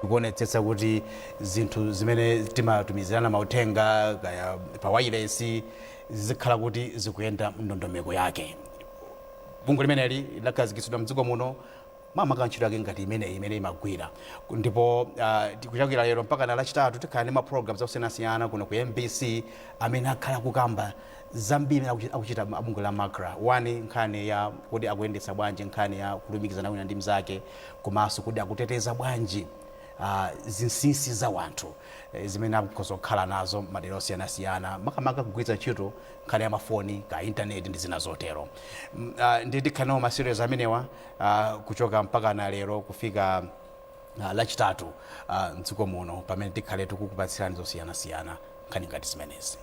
Kuonetsetsa kuti zinthu zimene timatumizirana mauthenga kaya pa wireless zizikhala kuti zikuyenda mndondomeko yake. Bungwe limeneli linakhazikitsidwa mdziko muno makamaka ntchito yake ngati imeneyi imene imagwira. Ndipo tikuchokera lero mpaka na Lachitatu tikhala ndi ma programs osiyanasiyana kuno ku MBC amene akhala kukamba zambiri akuchita bungwe la MACRA. One, nkhani ya kuti akuyendetsa bwanji nkhani ya kulumikizana wina ndi mnzake, komanso kuti akuteteza bwanji zinsinsi za wanthu zimene akukhoza kukhala nazo madera osiyanasiyana, makamaka kugwiritsa ntchito nkhani ya mafoni ka intaneti ndi zina zotero. Ndi tikhala nawo ma series amenewa kuchoka mpaka na lero kufika Lachitatu mdziko muno, pamene tikhale tikukupatsirani zosiyanasiyana nkhani ngati zimenezi.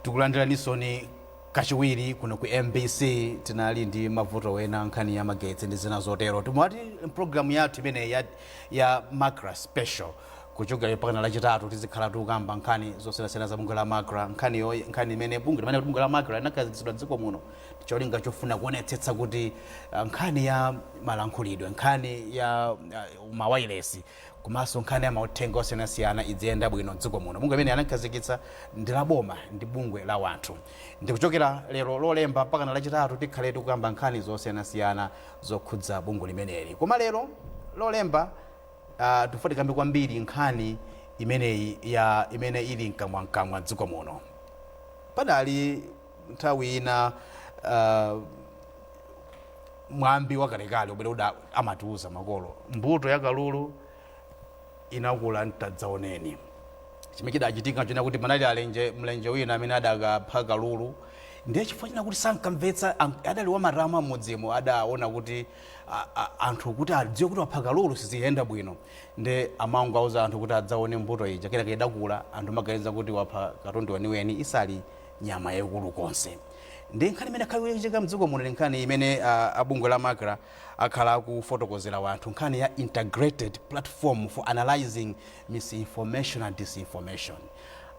Tikulandiranisoni kachiwiri kuno ku MBC. Tinali ndi mavuto wena, nkhani ya magetsi ndi zina zotero. Timati programu yathu imene ya MACRA Special, kuchokera mpaka Lachitatu tizikhala tikukamba nkhani zosiyanasiyana za bungwe la MACRA. Nkhani imene bungwe la MACRA linakhazikitsidwa dziko muno cholinga chofuna kuonetsetsa kuti nkhani ya malankhulidwe, nkhani ya mawayilesi komanso nkhani ya mauthenga osiyanasiyana idziyenda bwino mdziko muno. Bungwe imene anakhazikitsa ndi la boma, ndi bungwe la wanthu. Ndikuchokera lero Lolemba mpaka na Lachitatu tikhale tikukamba nkhani zosiyanasiyana zokhudza bungwe limeneli. Koma lero Lolemba tifuna tikambe kwambiri nkhani imeneyi ya imene ili mkamwamkamwa mdziko muno. Padali nthawi ina mwambi wakalekale umene uda amatiuza makolo: "Mbuto ya kalulu inakula ntadzaoneni." Chimene chidachitika china kuti panali alenje, mlenje wina amene adakapha kalulu. Ndiye chifukwa china kuti sankamvetsa, adali wamatama m'mudzimo, adaona kuti anthu kuti adziwe kuti wapha kalulu siziyenda bwino, ndi amangowauza anthu kuti adzaone mbuto ija. Kenaka idakula, anthu amaganiza kuti wapha katundu weniweni, isali nyama yaikulu konse. Ndi nkhani imene akhala ikuchitika mdziko muno, ndi nkhani imene abungwe la MACRA akhala akufotokozera wanthu, nkhani ya integrated platform for analyzing misinformation and disinformation.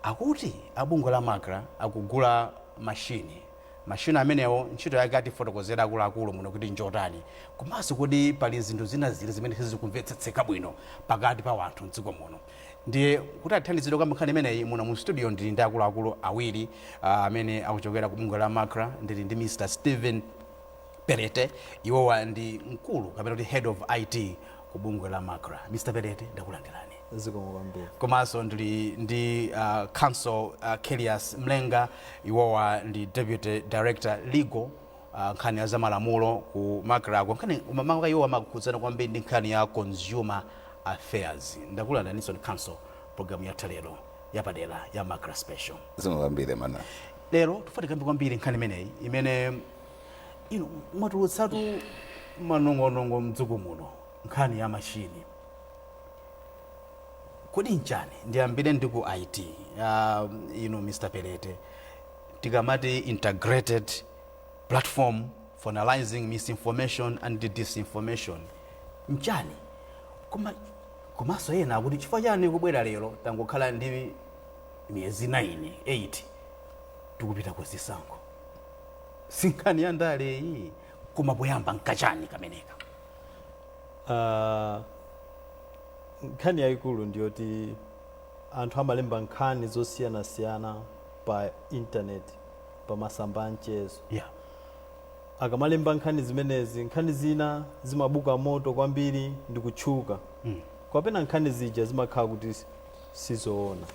Akuti abungwe la MACRA akugula mashini. Mashini amenewo ntchito yake atifotokozera akuluakulu muno kuti njotani, komanso kodi pali zinthu zina zili zimene sizikumvetsetseka bwino pakati pa wanthu mdziko muno. Ndiye kuti atithandizire kukamba nkhani imeneyi, muno mu studio ndili ndi akuluakulu awiri amene akuchokera ku bungwe la MACRA. Ndili ndi Mr Stephen Perete, iwowa ndi mkulu kapena kuti head of IT ku bungwe la MACRA. Mr Perete, ndakulandirani. Zikomo kwambiri. Komanso ndili ndi Counsel Kelias Mlenga, iwowa ndi deputy director legal, nkhani ya zamalamulo ku MACRA. Nkhani mamanga iwowa amakhudzana kwambiri ndi nkhani ya consumer affairs. Ndakulandiraninso Counsel, programu yathu lero yapadera ya MACRA Special. Zikomo kwambiri, mana. Lero tifuna tikambe kwambiri nkhani imeneyi imene inu mwatulutsatu manong'onong'o mdziko muno, nkhani ya mashini. Kodi nchani? Ndiyambire ndi ku IT, inu Mr Perete. Tikamati integrated platform for analyzing misinformation and disinformation, nchani? Koma komanso ena akuti chifukwa chani kubwera lero, tangokhala ndi miyezi 9 8 tikupita ku zisankho? Si nkhani ya ndale iyi? Koma poyamba nkachani kameneka? Nkhani yayikulu ndiyoti anthu amalemba nkhani zosiyanasiyana pa intaneti, pa masamba a mchezo. Akamalemba nkhani zimenezi, nkhani zina zimabuka moto kwambiri ndi kutchuka, kapena nkhani zija zimakhala kuti sizoona,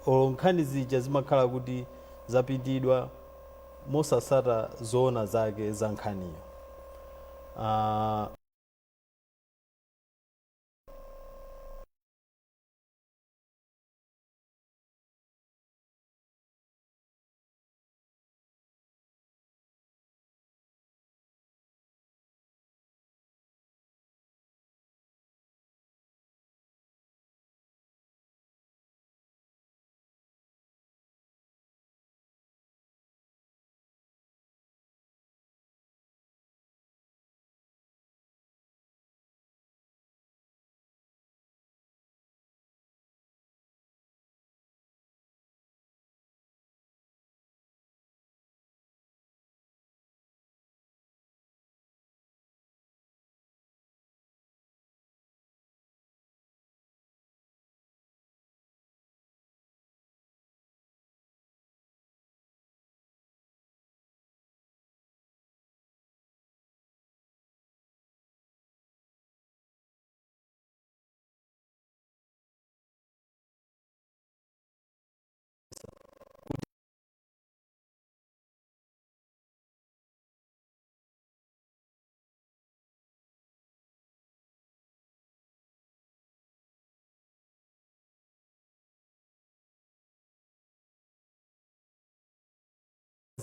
olo nkhani zija zimakhala kuti zapitidwa. Mosasata zoona zake za nkhaniyo.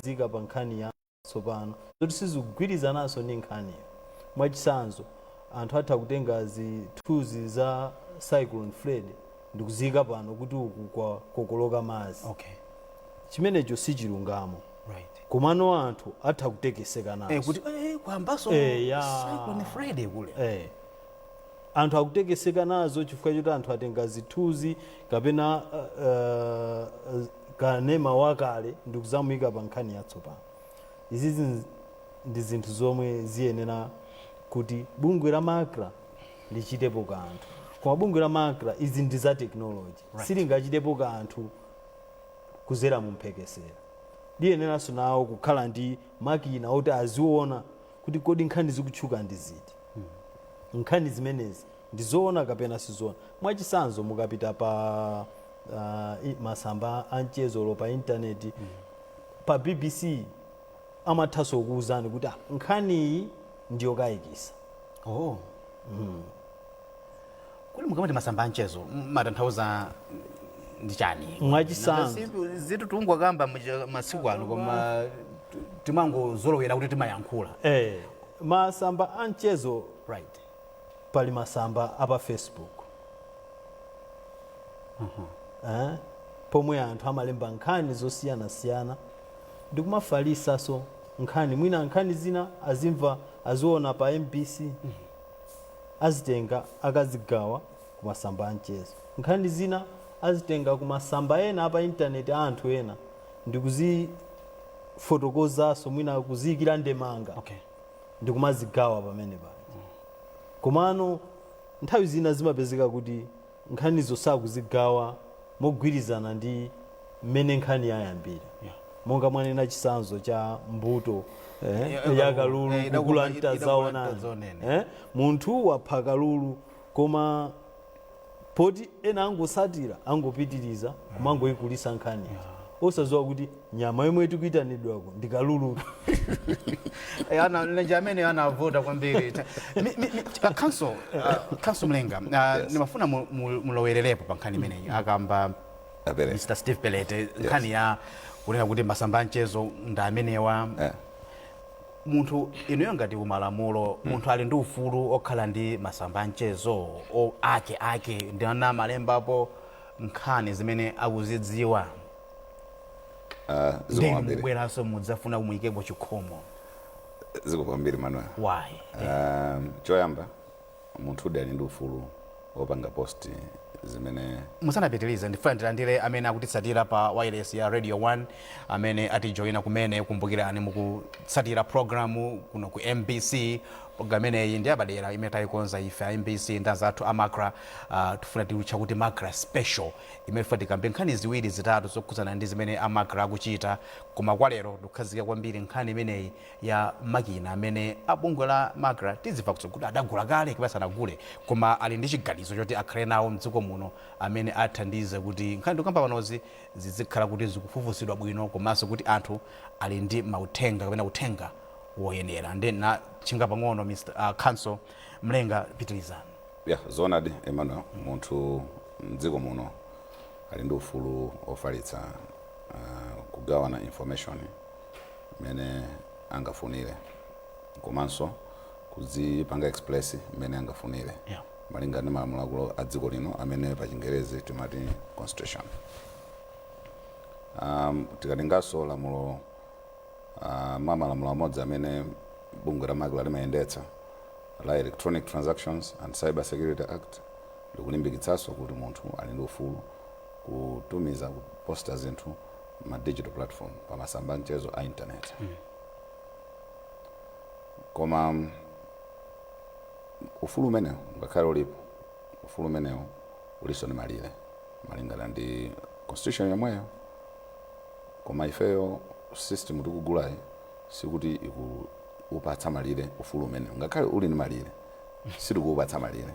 Zika pa nkhani ya tsopano zoti sizikugwirizananso ndi nkhaniyo. Mwachitsanzo, anthu atha kutenga zithunzi za Cyclone Freddy ndikuziyika pano kuti uku kwakokoloka madzi. Chimenecho si chilungamo. Komano anthu atha kutekeseka nazo. Kuti kwambaso Ya. Cyclone Freddy kule. Anthu akutekeseka nazo chifukwa choti anthu atenga zithunzi kapena kanema wakale ndikuzamuyika pa nkhani yatsopano. Izi ndi zinthu zomwe ziyenera kuti bungwe la MACRA lichitepo kanthu, koma bungwe la MACRA, izi ndi za technology, silingachitepo kanthu kuzera mu mphekesera. Liyeneranso nawo kukhala ndi makina oti aziona kuti kodi nkhani zikutchuka ndi ziti, nkhani zimenezi ndizoona kapena sizoona. Mwachitsanzo, mukapita pa masamba a mchezo pa intaneti, pa BBC, amathanso kukuwuzani kuti nkhaniyi ndiyokayikisa. Oh. Kuli mukamati masamba a mchezo, matanthauza ndi chani? Mwachitsanzo. Zitu tungwakamba masiku ano, koma timangozolowera kuti timayankhula. Masamba a mchezo, pali masamba apa Facebook, pomwe anthu amalemba nkhani zosiyanasiyana ndikumafalisaso nkhani. Mwina nkhani zina azimva, aziona pa MBC, azitenga akazigawa kumasamba a mchezo. Nkhani zina azitenga kumasamba ena apa intaneti a anthu ena ndikuzifotokozaso, mwina kuziyikira ndemanga, ndikumazigawa pamene paja. Komano nthawi zina zimapezeka kuti nkhanizo sakuzigawa mogwirizana ndi mmene nkhani yayambira. Monga mwanena chitsanzo cha mbuto ya kalulu kukula mtazaonani. Mtazaoneni. Munthu wapha kalulu, koma poti ena angosatira, angopitiriza kumangoyikulisa nkhani, osadziwa kuti nyama yomwe tikuyitanidwako ndi kalulu. Ana mlenje amene anavuta kwambiri. Counsel Mlenga, ndimafuna mulowererepo pa nkhani imeneyi akamba Apere. Mr Steve Pelete, nkhani ya kunena kuti masamba a mchezo ndi amenewa. Munthu inuyo ngati kumalamulo, munthu ali ndi ufulu okhala ndi masamba a mchezo ake ake ndi ana malembapo nkhani zimene akuzidziwa? Zikomo Ndinu kwambiri. mubweranso mudzafuna kumuyikepo chikhomo. Zikomo kwambiri, Manuel. Why? Choyamba, munthu udi ali ndi ufulu wopanga post zimene Musanapitilize, ndifuna ndilandire amene akutitsatira pa wireless ya Radio 1, amene atijoyina kumene. Kumbukirani, mukutsatira programu kuno ku MBC. Programu imeneyi ndi yapadera imene tayikonza ife a MBC ndi anzathu a MACRA. Tifuna tiutcha kuti MACRA Special, imene tifuna tikambe nkhani ziwiri zitatu zokhudzana ndi zimene a MACRA akuchita. Koma kwa lero tikukhazika kwambiri nkhani imeneyi ya makina amene abungwe la MACRA, tizimva kuti adagula kale kapena sanagule, koma ali ndi chiganizo choti akhale nawo mdziko muno, amene athandize kuti nkhani tikamba panozi zizikhala kuti zikufufuzidwa bwino, komanso kuti anthu ali ndi mauthenga kapena uthenga woyenera. Ndi na chinga pang'ono, Mr Counsel Mlenga, pitirizani. Ya, zoonadi Emmanuel, munthu mdziko muno ali ndi ufulu ofalitsa, kugawana information mmene angafunire, komanso kuzipanga express mmene angafunire, malinga ndi malamulo akulu a dziko lino amene pa Chingerezi timati Constitution. Tikatenganso lamulo, mwa malamulo amodzi amene bungwe la MACRA limayendetsa, la Electronic Transactions and Cyber Security Act, likulimbikitsanso kuti munthu ali ndi ufulu kutumiza, kuposta zinthu ma digital platform, pa masamba mchezo a internet. Koma ufulu umenewu, ngakhale ulipo ufulu umenewu, ulinso ndi malire malingana ndi Constitution yomweyo. Koma ifeyo system tikugulayi sikuti ikuupatsa malire ufulu umenewu. Ngakhale uli ndi malire, sitikuupatsa malire.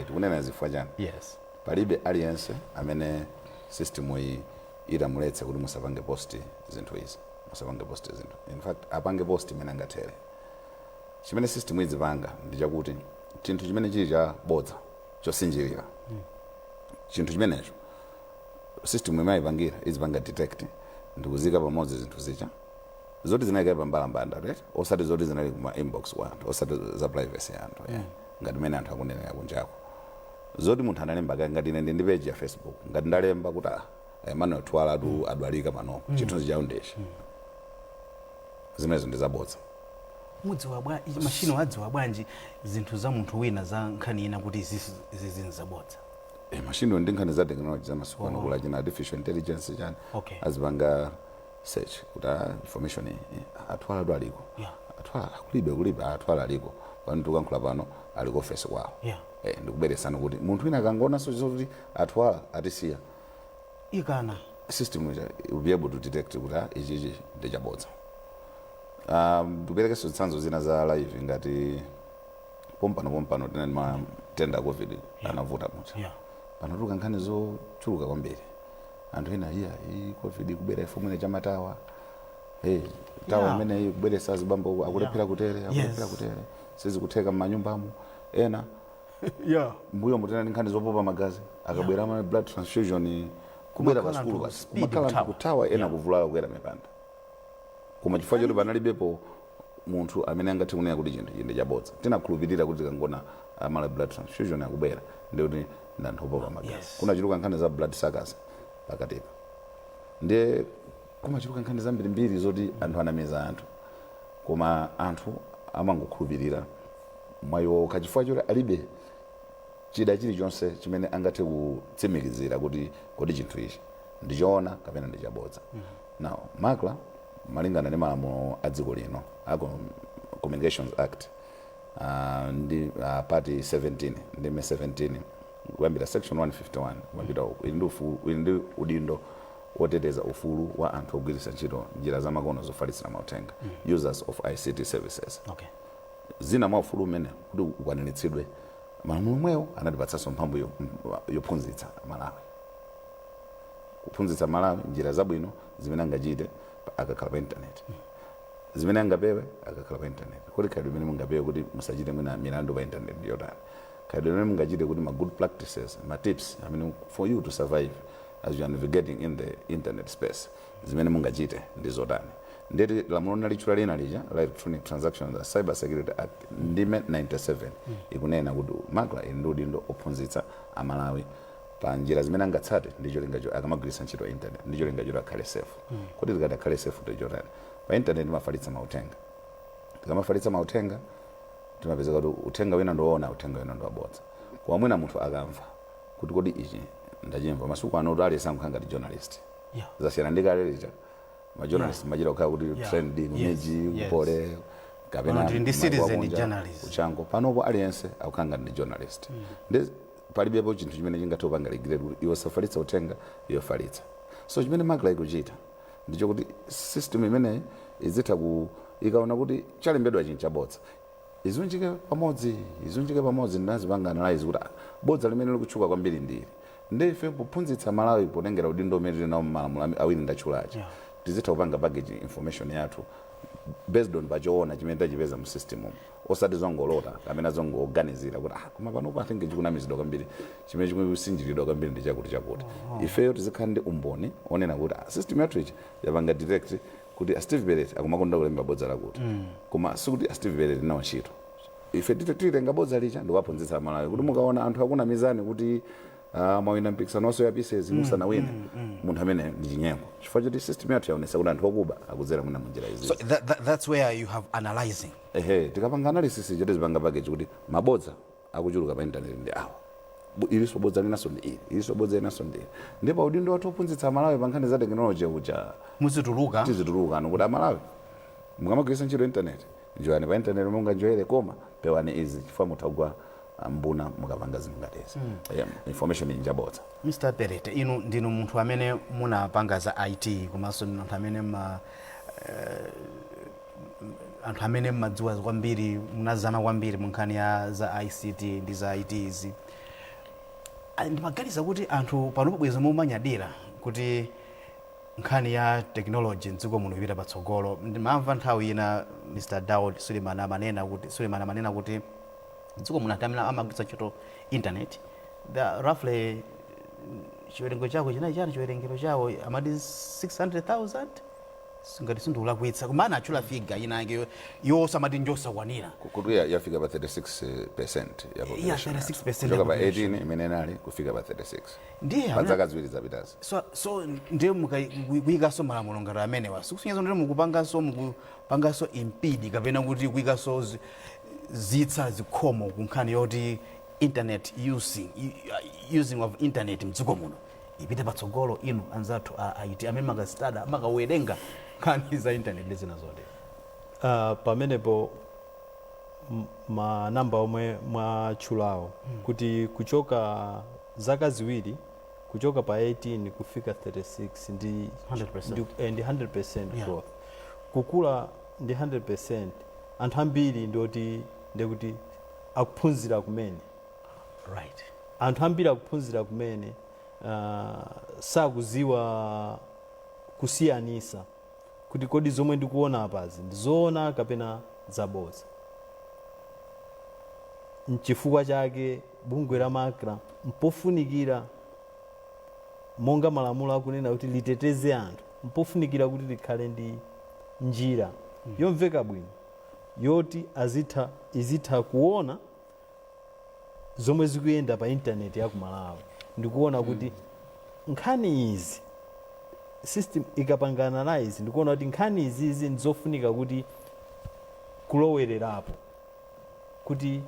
Tikunena zifukwa chani? Yes. Palibe aliyense amene system iyi itamuletse kuti musapange post zinthu izi, musapange post zinthu. In fact, apange post imene angathere. Chimene system izipanga ndi chakuti chinthu chimene chili cha bodza, chosinjirira, chinthu chimenecho system imayipangira, izipanga detect ndikuzika pamodzi zinthu zija zoti zinali pa mbalambanda, right? Osati zoti zinali kuma inbox kwa anthu, osati za privacy ya anthu, yeah. Ngati mmene anthu akunenera kunjako zoti munthu analemba kale, ngati ine ndi page ya Facebook, ngati ndalemba kuti ah, Emmanuel Twala tu adwalika pano, chithunzi chawo ndichi, zimenezo ndi zabodza. Mudziwa bwa mashini adziwa bwanji zinthu za munthu wina, za nkhani ina, kuti izi zinzabodza? Mashini ndi nkhani za technology za masiku ano, kula china artificial intelligence chani, azipanga search kuti ah, information iyi, atwala tu aliko, atwala kulibe, kulibe, atwala aliko pano, tikuyankhula pano ali ku office kwawo. Ndikubweresana kuti munthu wina akangoonanso zoti atwala atisiya, ikana. System ija will be able to detect kuti ah, ichi ichi ndi chabodza. Ndikuperekenso zitsanzo zina za live. Ngati pompano pompano tinali matenda a COVID anavuta mucha, panatuluka nkhani zochuluka kwambiri. Anthu ena, iya, iyi COVID ikubwera ifo mwene chamatawa, hey, tawa imene iyi kubweresa azibambo akulephera kutere, akulephera kutere, sizikutheka m'manyumbamo ena. Mbuyo mutena ndi nkhani zopopa magazi, akabwera ama blood transfusion kubwera pa Kumakhala sukulu anthu basi, speed kumakhala anthu kuthawa. Kuthawa, ena kuvulala, kukwera mipanda. Koma chifukwa choti panalibepo munthu amene angathe kunena kuti chinthu ichi ndi chabodza, tinakhulupirira kuti tikangona amala blood transfusion akubwera, ndikuti ndi anthu opopa magazi. Kunachuluka nkhani za blood suckers pakatipa, ndiye kumachuluka nkhani zambirimbiri zoti anthu anamiza anthu, koma anthu amangokhulupirira mwayiwo okha chifukwa choti alibe chida chilichonse chimene angathe kutsimikizira kuti kodi chinthu ichi ndichoona kapena ndichabodza. Now MACRA, malingana ndi malamulo a dziko lino a Communications Act, ndi part 17, ndime 17, kuyambira section 151 kumapita uku, ili ndi ufulu, ili ndi udindo woteteza ufulu wa anthu ogwiritsa ntchito njira zamakono zofalitsira mauthenga, users of ICT services. Zina mwa ufulu umene kuti ukwaniritsidwe, malamulo omwewo anatipatsanso mphamvu yophunzitsa Malawi, kuphunzitsa Malawi njira zabwino zimene angachite akakhala pa intaneti, zimene angapewe akakhala pa intaneti. Kodi khalidwe limene mungapewe kuti musachite mwina milandu pa intaneti ndi yotani? Khalidwe limene mungachite kuti ma good practices, ma tips amene for you to survive as you are navigating in the internet space, zimene mungachite ndi zotani? Ndeti lamulo nalitchula lina lija la Electronic Transactions and Cyber Security Act, ndime 97, ikunena kuti MACRA ili ndi udindo ophunzitsa Amalawi pa njira zimene angatsate ndi cholinga akamagwiritsa ntchito internet, ndi cholinga choti akhale safe. Kuti tikati akhale safe ndi chotani? Pa internet timafalitsa mauthenga. Tikamafalitsa mauthenga, timapeza kuti uthenga wina ndiwoona, uthenga wina ndiwabodza. Koma mwina munthu akamva kuti kodi ichi ndachimva, masiku ano kuti aliyense ankukhala ngati journalist. Zasiyana ndi kale lija ma journalist machita kukhala kuti trained kumiji, kupole. Kapena Pano tili ndi maiko citizen akunja, journalism. Uchango panopo aliyense akukhala ngati ndi journalist. Ndi palibepo chinthu chimene chingathe kupanga regulate kuti iwe safalitsa uthenga, iwe falitsa. So chimene MACRA ikuchita ndicho kuti system imeneyi izitha ku ikaona kuti chalembedwa chinthu chabodza, izunjike pamodzi, izunjike pamodzi, ndinazipanga analyze kuti, ah, bodza limene likutchuka kwambiri ndili. Ndi ife pophunzitsa Malawi, potengera udindo umene tili nawo mmalamulo awiri ndatchulachi, tizitha kupanga package information yathu based on pachoona chimene tachipeza mu system umu, osati zongolota kapena zongoganizira kuti, ah, koma panopo I think chikunamizidwa kwambiri, chimene chikusinjiridwa kwambiri ndi chakuti chakuti. Ifeyo tizikhala ndi umboni onena kuti, ah, system yathu ichi yapanga detect kuti a Steve Beret akumakonda kulemba bodza lakuti, koma sikuti a Steve Beret nawo ntchito. Ife titenga bodza licha ndikuwaphunzitsa Amalawi kuti mukaona anthu akunamizani kuti mwawina mpikisano wa soya pieces musanawine, munthu amene ndi chinyengo, chifukwa choti system yathu yaonesa kuti anthu okuba akudzera mwina munjira izi. So that's where you have analyzing. Ehe, tikapanga analysis ija tizipanga package kuti mabodza akuchuluka pa internet ndi awa. Ilinso bodza linanso ndi ili, ilinso bodza linanso ndi ili. Ndipo udindo wathu ophunzitsa Amalawi pa nkhani za technology uja muzituluka. Tizituluka ano kuti Amalawi, mukamagwiritsa ntchito internet, njoyani pa internet munganjoyere, koma pewani izi chifukwa mutha kugwa mbuna mukapanga zinthu ngati izi. Yeah, information iyi njabodza. Mr Perete, inu ndinu munthu amene munapanga za IT, komanso ndinu anthu amene ma anthu amene mmadziwa kwambiri, munazama kwambiri mu nkhani ya za ICT ndi za IT izi. Ndimaganiza kuti anthu panopo bweza mumanyadira kuti nkhani ya technology mdziko muno ipita patsogolo. Ndimamva nthawi ina Mr Daud Suleiman amanena kuti mdziko muno anthu amene amagwiritsa ntchito internet, the roughly chiwerengero chako chinali chani? Chiwerengero chawo amati 600,000, ngati sindikulakwitsa, koma anatchula figure inake yonse amati njosakwanira. Kuti yafika pa 36% ya population yathu. 36% Kuchoka ya pa population. 18 imene inali kufika pa 36 ndiye pa zaka 2 zapitazi. So ndiye mukayikaso malamulo ngati amenewa, sikusonyeza ndiye mukupanganso impede kapena kuti kuyikaso zitsa zikhomo ku nkhani yoti internet using of internet mdziko muno ipite patsogolo? Inu anzathu a IT amene makastada makawerenga nkhani za internet ndi zina zotero. Pamenepo manamba omwe mwatchulawo kuti kuchoka zaka 2, kuchoka pa 18 kufika 36 ndi 100%. ndi 100% growth, kukula ndi 100%. Anthu ambiri ndioti ndikuti akuphunzira kumene. Anthu ambiri akuphunzira kumene, sakuziwa kusiyanisa kuti kodi zomwe ndikuona apazi ndizoona kapena zabodza. Nchifukwa chake bungwe la MACRA mpofunikira, monga malamulo akunena kuti liteteze anthu, mpofunikira kuti likhale ndi njira yomveka bwino yoti azitha izitha kuona zomwe zikuyenda pa intaneti ya ku Malawi, ndikuona kuti nkhani izi, system ikapanga analyze ndikuona kuti nkhani izizi ndizofunika kuti kulowererapo, kuti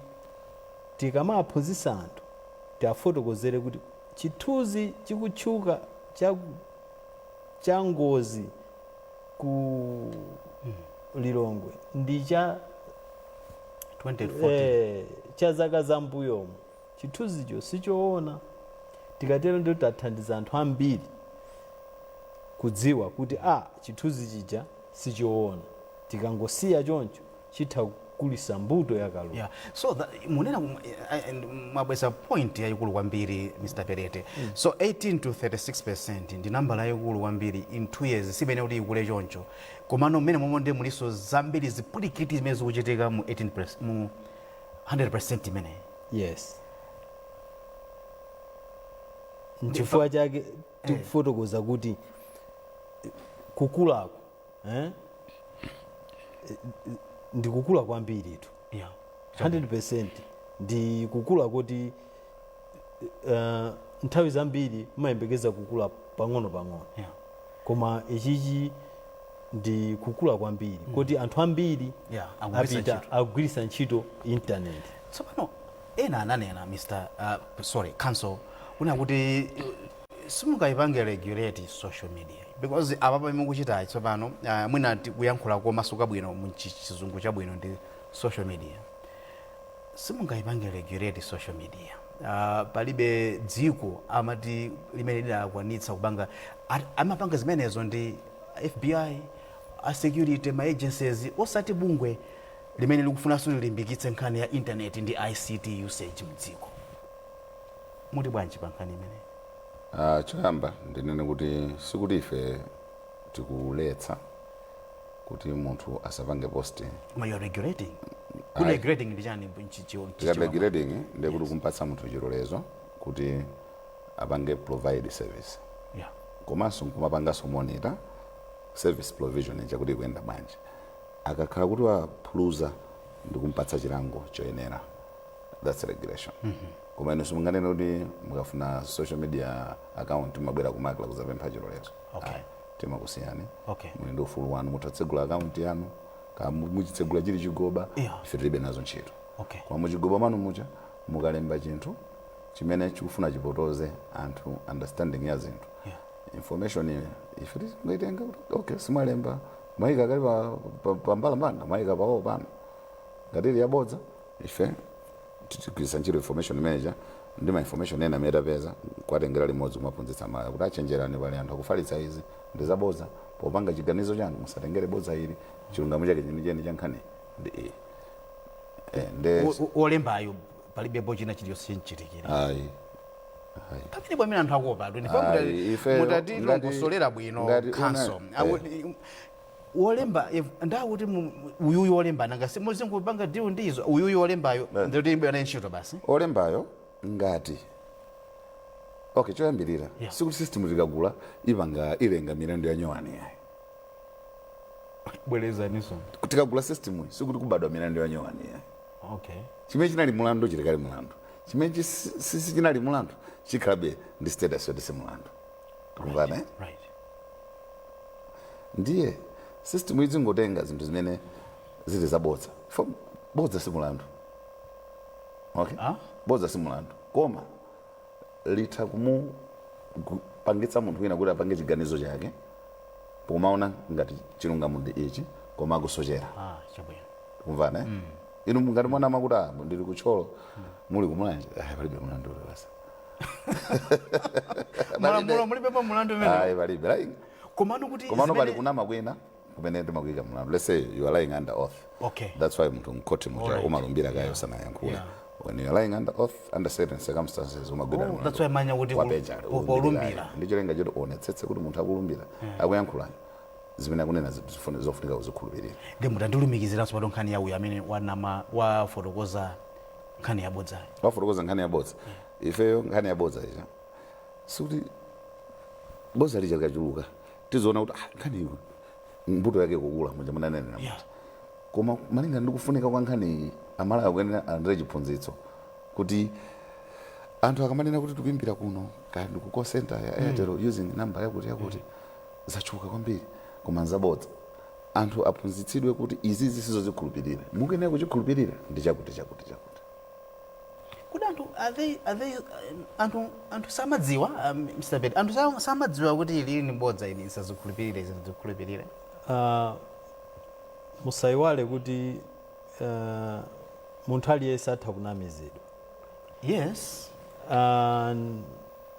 tikamaphunzitsa anthu tiafotokozere kuti chithunzi chikutchuka cha ngozi ku Lilongwe ndi cha 2014, cha zaka zambuyomo, chithunzicho sichoona. Tikatero ndio tathandiza anthu ambiri kudziwa kuti a chithunzi chija sichoona. Tikangosiya choncho chitha kukulisa mbuto yakalulu. Yeah. So that, munena and mwabweza point yayikulu kwambiri, Mr Perete. So 18 to 36% ndi nambala yayikulu kwambiri in 2 years, simene kuti ikule choncho. Komano mmene momwe ndi muliso zambiri zipulikiti zimene zikuchitika mu 18, mu 100% imeneyi. Yes, nchifukwa chake tikufotokoza kuti kukulako ndikukula kwambiri tu. 100% ndi kukula kuti nthawi zambiri mumayembekeza kukula pang'ono pang'ono, koma ichichi ndi kukula kwambiri kuti anthu ambiri akugwiritsa apita ntchito. Akugwiritsa ntchito intaneti. Tsopano ena ananena, Mr sorry, council, kuna kuti Simungayipange regulate social media, because apa pamene mukuchitayi tsopano, mwina tikuyankhula komasuka bwino mu Chizungu chabwino ndi social media. Simungayipange regulate social media. Palibe dziko amati limene lidakwanitsa kupanga, amapanga zimenezo ndi FBI, a security, ma agencies, osati bungwe limene likufunanso lilimbikitse nkhani ya internet ndi ICT usage mdziko. Muti bwanji pa nkhani imeneyi? Choyamba ndinene kuti sikuti ife tikuletsa kuti munthu asapange post. Koma you are regulating. Kuti regulating ndi chani? Tikati regulating, ndiye kuti kumpatsa munthu chilolezo kuti apange provide service, komanso nkumapanganso monitor service provision ija kuti ikuyenda bwanji. Akakhala kuti waphuluza, ndikumpatsa chilango choyenera. That's regulation. Koma inu simunganene kuti mukafuna social media account mabwera ku MACRA kuzapempha chilolezo. Ayi, timakusiyani. Muli ndi ufulu wanu, mutatsegula account yanu ka muchitsegula chili chigoba, ife tilibe nazo ntchito. Koma muchigoba mwanu mucha mukalemba chinthu chimene chikufuna chipotoze anthu understanding ya zinthu, information iyo ife tingaitenga kuti okay, simwalemba, mwayika kali pa mbalambanda, mwayika pawo pano, ngati ili yabodza, ife tigwiritsa ntchito information manager ndi ma information ena amene tapeza, kuwatengera limodzi, kumaphunzitsa mala kuti achenjerani, pali anthu akufalitsa izi, ndi zabodza. Popanga chiganizo chanu musatengere bodza ili, chilungamo chake chenicheni cha nkhani ndi iyi. Nde Wolembayo palibepo china chiliyonse chinchitikira? Ayi, ayi. Pamene pamene anthu akuopa. Ayi, Mutatilongosolera bwino ngati khanso. Wolemba ndakuti uyuyu wolemba, nanga simuzingupanga deal ndizo, uyuyu wolembayo ndikuti ibe naye ntchito basi. Olembayo ngati, okay, choyambirira, sikuti system tikagula ipanga ilenga milandu ya nyowani, yayi. Bwerezaniso. Tikagula system iyi, sikuti kubadwa milandu ya nyowani, yayi. Chimene chinali mulandu chilikali mulandu, chimene sichinali mulandu chikhalabe ndi status yoti si mulandu. Tikumvana, eh? Right. Ndiye system izingotenga zinthu zimene zili zabodza. Bodza si mulandu, okay? Ah? Bodza si mulandu, koma litha kumupangitsa munthu wina kuti apange chiganizo chake pomaona ngati chilungamo ndi ichi, koma akusochera. Ah, chabwino. Kumvana, eh? Inu ngati mwana makuti, ah, ndili kutcholo, muli kumulanje, ah, palibe mulandu uli basi. Malamulo mulibepo mulandu umene. Ayi, palibe. Lying. Komano kuti Komano pali kunama kwina kumene timakuyika mulandu. Let's say you are lying under oath. That's why munthu mkhoti muja umalumbira kayo usanayankhule. When you are lying under oath, under certain circumstances umagwira Oh, mulandu. that's why manya kuti Wapeja, polumbira. Ndi cholinga choti uonetsetse kuti munthu akulumbira, akuyankhulayo, zimene akunena zofunika kuzikhulupirira. Ndi mutandilumikiziranso pato nkhani ya uyu amene wanama, wafotokoza nkhani yabodzayo. Wafotokoza nkhani yabodza, ifeyo nkhani yabodza ija, sikuti bodza lija likachuluka tizoona kuti, ah, nkhani iyi mbuto yake kukula muja munanenera. Koma malinga ndi kufunika kwa nkhani iyi, Amalawi akuyenera alandire chiphunzitso kuti anthu akamanena kuti tikuimbira kuno, kaya ndi ku call center ya Airtel, using number yakuti yakuti, zachuka kwambiri koma nzabodza, anthu aphunzitsidwe kuti izizi sizozikhulupirira, mukuyenera kuchikhulupirira ndi chakuti, chakuti, chakuti. Kuti anthu are they anthu samadziwa, Mr. Bed, anthu samadziwa kuti ili ni bodza, ili nsazikhulupirire, izi ndizikhulupirire? Musayiwale kuti munthu aliyense atha kunamizidwa.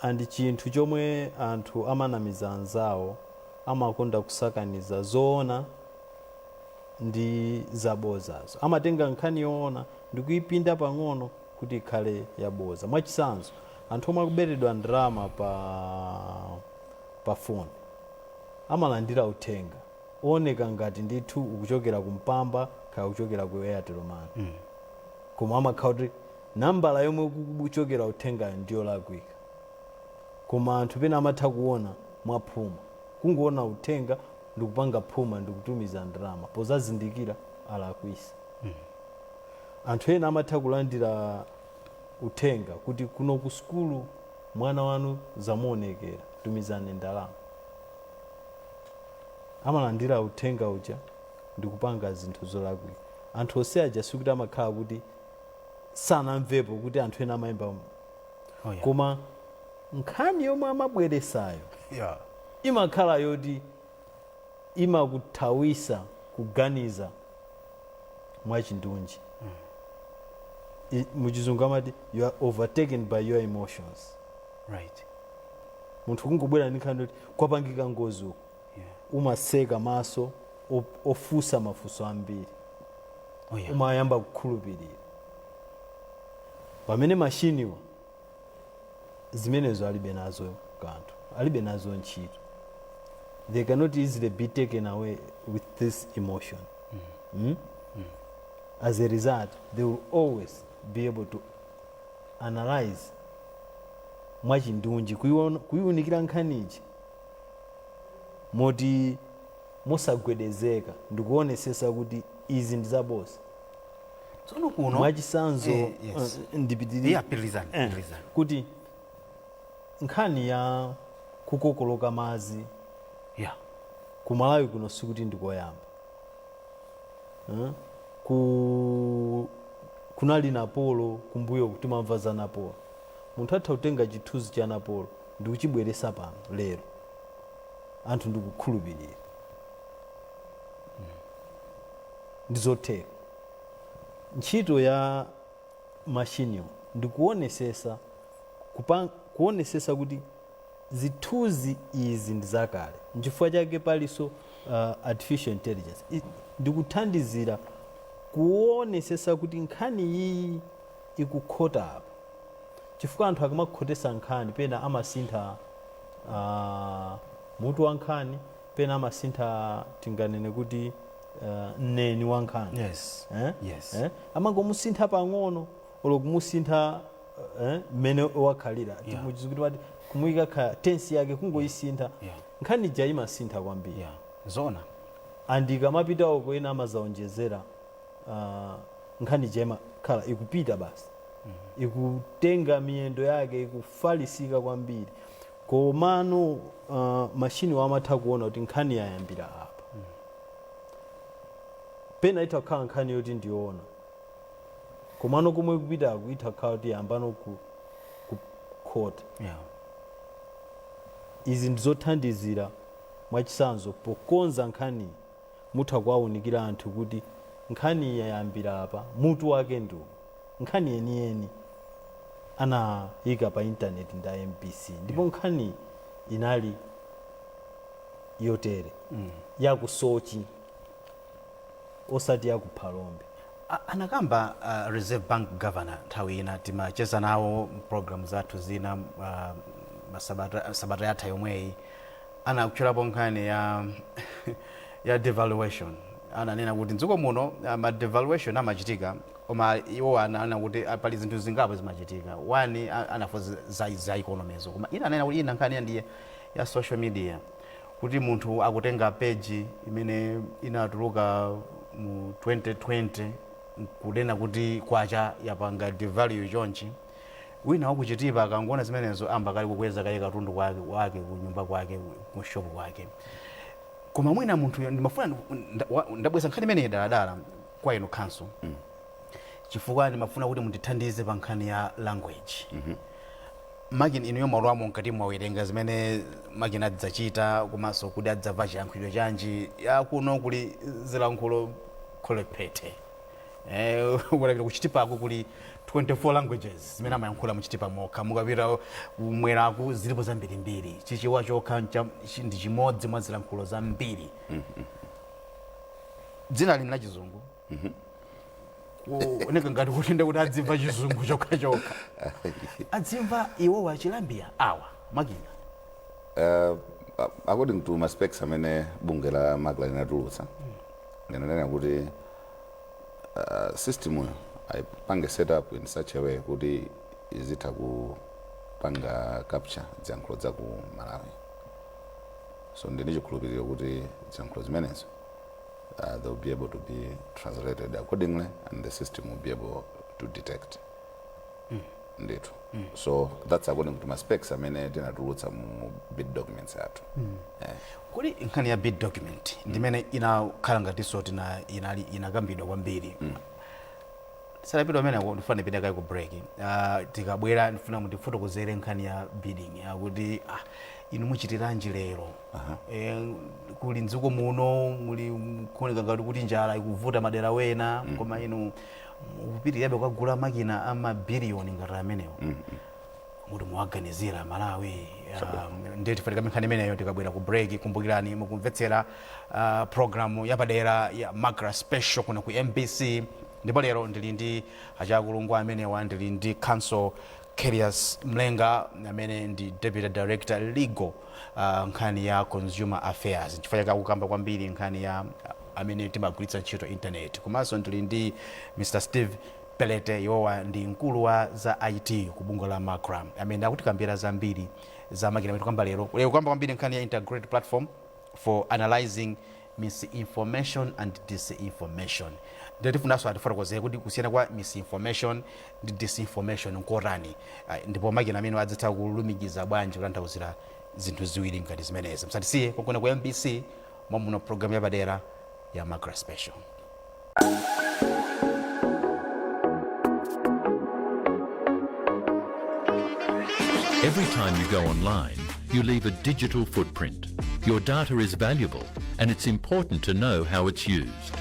And chinthu chomwe anthu amanamiza anzawo, amakonda kusakaniza zoona ndi zabozazo. Amatenga nkhani yoona ndikuyipinda pang'ono kuti ikhale yaboza. Mwachitsanzo, anthu omwe akuberedwa ndalama pa foni amalandira uthenga ooneka ngati ndithu ukuchokera kumpamba, kaya kuchokera ku Airtel Money, koma amakhala kuti nambala yomwe ukuchokera uthengayo ndiyo lakwika. Koma anthu pena amatha kuona mwaphuma, kungoona uthenga ndikupanga phuma ndikutumiza ndalama, pozazindikira alakwisa. Anthu ena amatha kulandira uthenga kuti kuno ku sukulu mwana wanu zamuonekera, tumizani ndalama. Amalandira uthenga uja ndikupanga zinthu zolakwika. Anthu onse aja sikuti amakhala kuti sanamvepo kuti anthu ena amayimba. Oh, yeah. Koma Nkhani yomwe amabweresayo imakhala yoti imakuthawisa kuganiza mwachindunji. Muchizungu amati you are overtaken by your emotions. Munthu kungobwera ndi nkhani yoti kwapangika ngozi uku, umaseka maso, ofusa mafunso ambiri, umayamba kukhulupirira, pamene mashiniwa zimenezo alibe nazo kanthu, alibe nazo ntchito. They cannot easily be taken away with this emotion. As a result, they will always be able to analyze mwachindunji, kuiwunikira nkhanichi moti mosagwedezeka, ndikuonesesa kuti izi ndi zaboza. Tsono kuno Mwachisanzo, yes. ndipitirire. Yeah, pitirizani, pitirizani. Kuti nkhani ya kukokoloka madzi ku Malawi kuno sikuti ndikoyamba. Kunali Napolo kumbuyo, timamva za Napolo. Munthu atha kutenga chithunzi cha Napolo ndikuchibweresa pano lero, anthu ndikukhulupirira. Ndizotheka. Ntchito ya mashiniwo ndikuonesesa kuonesesa kuti zithunzi izi ndi zakale. Nchifukwa chake palinso artificial intelligence. Ndikuthandizira kuonesesa kuti nkhani iyi ikukhota apa, chifukwa anthu akamakhotesa nkhani pena amasintha mutu wa nkhani, pena amasintha, tinganene kuti, mneni wa nkhani. Eh? Yes. Eh? Amangomusintha pang'ono, olo kumusintha mmene wakhalira. Muchizungu timati kumuyika kha tense yake, kungoyisintha. Nkhani ija imasintha kwambiri. Zona. And ikamapita uko, ena amazaonjezera, nkhani ija imakhala ikupita basi, ikutenga miyendo yake, ikufalisika kwambiri. Komano mashini wamatha kuona kuti nkhani yayambira apa. Pena itha kukhala nkhani yoti ndiyoona, komano komwe ikupitako itha kukhala kuti yambano kukhota. Izi ndizothandizira. Mwachisanzo, pokonza nkhani mutha kuwawunikira anthu kuti nkhani yayambira apa, mutu wake ndiwo nkhani yeniyeni anayika pa intaneti nda MBC, ndipo nkhani inali yotere, yakusochi osati yakuphalombe. Anakamba Reserve Bank governor nthawi ina timacheza nawo program zathu zina, sabata yatha yomweyi, anakutchulapo nkhani ya devaluation. Ananena kuti mdziko muno ma devaluation amachitika, koma iwo ananena kuti pali zinthu zingapo zimachitika. One, anafo za economy, koma ina ananena kuti ina nkhani ndiye ya social media, kuti munthu akutenga page imene inatuluka mu 2020 kunena kuti kwacha yapanga devalue chonchi. Wina wakuchitipa akangoona zimenezo amba kali kukweza kale katundu wake kunyumba kwake, ku shop kwake. Koma mwina munthu, ndimafuna ndabweza nkhani imeneyi daladala kwa inu counsel, chifukwa ndimafuna kuti mundithandize pa nkhani ya language. Makina inuyo mwalowamo mkati, mwawerenga zimene makina adzachita, komanso kuti adzamva chiyankhulidwe chanji. Ya kuno kuli zilankhulo kholephete. Ukapita kuchitipako kuli 24 languages zimene amayankhula muchitipa mokha. Mukapita kumweraku zilipo zambirimbiri. Chichewa chokha ndi chimodzi mwa zilankhulo zambiri. Dzina lini la Chizungu kuoneka ngati kuti ndekuti adzimva Chizungu chokha chokha, adzimva iwowa Chilambya awa makina? According to ma specs amene bungwe la MACRA linatulutsa, linanena kuti system yo ayipange set up in such a way kuti izitha kupanga capture ziyankhulo za ku Malawi. So ndine chikhulupiriro kuti ziyankhulo zimenezo, they will be able to be translated accordingly and the system will be able to detect ndithu. So that's according to ma specs amene tinatulutsa mu bid documents athu. Kodi nkhani ya bid document ndimene inakhala ngatinso inakambidwa kwambiri? Tisanapite ameneko, ndifuna ndipite kaye ku break. Tikabwera ndifuna mutifotokozere nkhani ya bidding, yakuti inu muchitiranji lero? Kuli mdziko muno muli kuoneka ngati kuti njala ikuvuta madera wena, koma inu mukupitirirabe kukagula makina a mabiliyoni ngati amenewo, muti muwaganizira Malawi? Ndiye tifatika nkhani imeneyo tikabwera ku break. Kumbukirani, mukumvetsera programu yapadera ya MACRA Special kuno ku MBC, ndipo lero ndili ndi achakulungu amenewa. Ndili ndi Counsel Carius Mlenga amene ndi Deputy Director Legal, nkhani ya Consumer Affairs, chifukwa chake akukamba kwambiri nkhani ya amene timagwiritsa ntchito internet. Komanso ndili ndi Mr Steve Pelete, iwowa ndi mkulu wa za IT ku bungwe la MACRA, amene akutikambira zambiri za makina amene tikamba lero. Lero kukamba kwambiri nkhani ya integrated platform for analyzing misinformation and disinformation. Ndiye tifunanso atifotokozere kuti kusiyana kwa misinformation ndi disinformation nkotani, ndipo makina amene adzatha kulumikiza bwanji kutanthauzira zinthu ziwiri ngati zimenezi. Msatisiye kokona ku MBC mwamuno, program yapadera ya MACRA Special. Every time you go online, you leave a digital footprint. Your data is valuable, and it's important to know how it's used.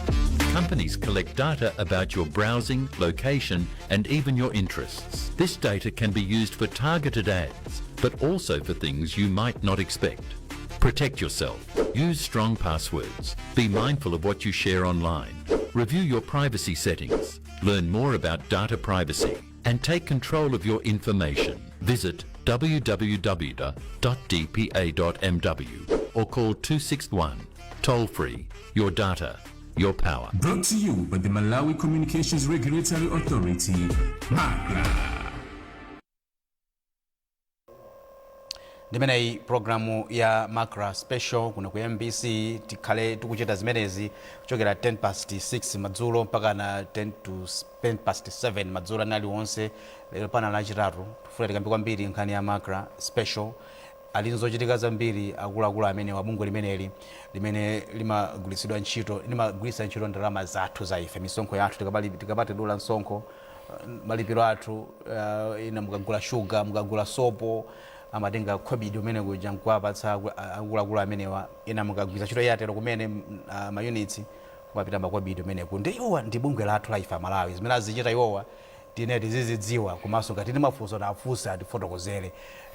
Companies collect data about your browsing, location, and even your interests. This data can be used for targeted ads, but also for things you might not expect. Protect yourself. Use strong passwords. Be mindful of what you share online. Review your privacy settings. Learn more about data privacy and take control of your information. Visit www.dpa.mw or call 261. Toll free. Your data, your power. Brought to you by the Malawi Communications Regulatory Authority, MACRA. Ndimeneyi programu ya MACRA Special kuno ku MBC. Tikhale tikuchita zimenezi kuchokera 10 past 6 madzulo mpaka na 10 to 10 past 7 madzulo anali onse. Lero pana Lachitatu, tifuna tikambe kwambiri nkhani ya MACRA Special. Ali nzochitika zambiri akuluakulu amene wa bungwe limeneli limene limagwiritsidwa ntchito, limagwiritsa ntchito ndalama zathu za ife, misonkho yathu. Tikapatidula msonkho, malipiro athu, ina mukagula shuga, mukagula sopo, amatenga khobidi umene kuja nkuwapatsa akuluakulu amenewa. Ina mukagwiritsa ntchito Airtel kumene, ma units kumapita makobidi umeneku. Ndi iwowa ndi bungwe lathu la ife Amalawi. Zimene azichita iwowa tine tizizidziwa, komanso ngati tili mafunso tafunse, atifotokozere,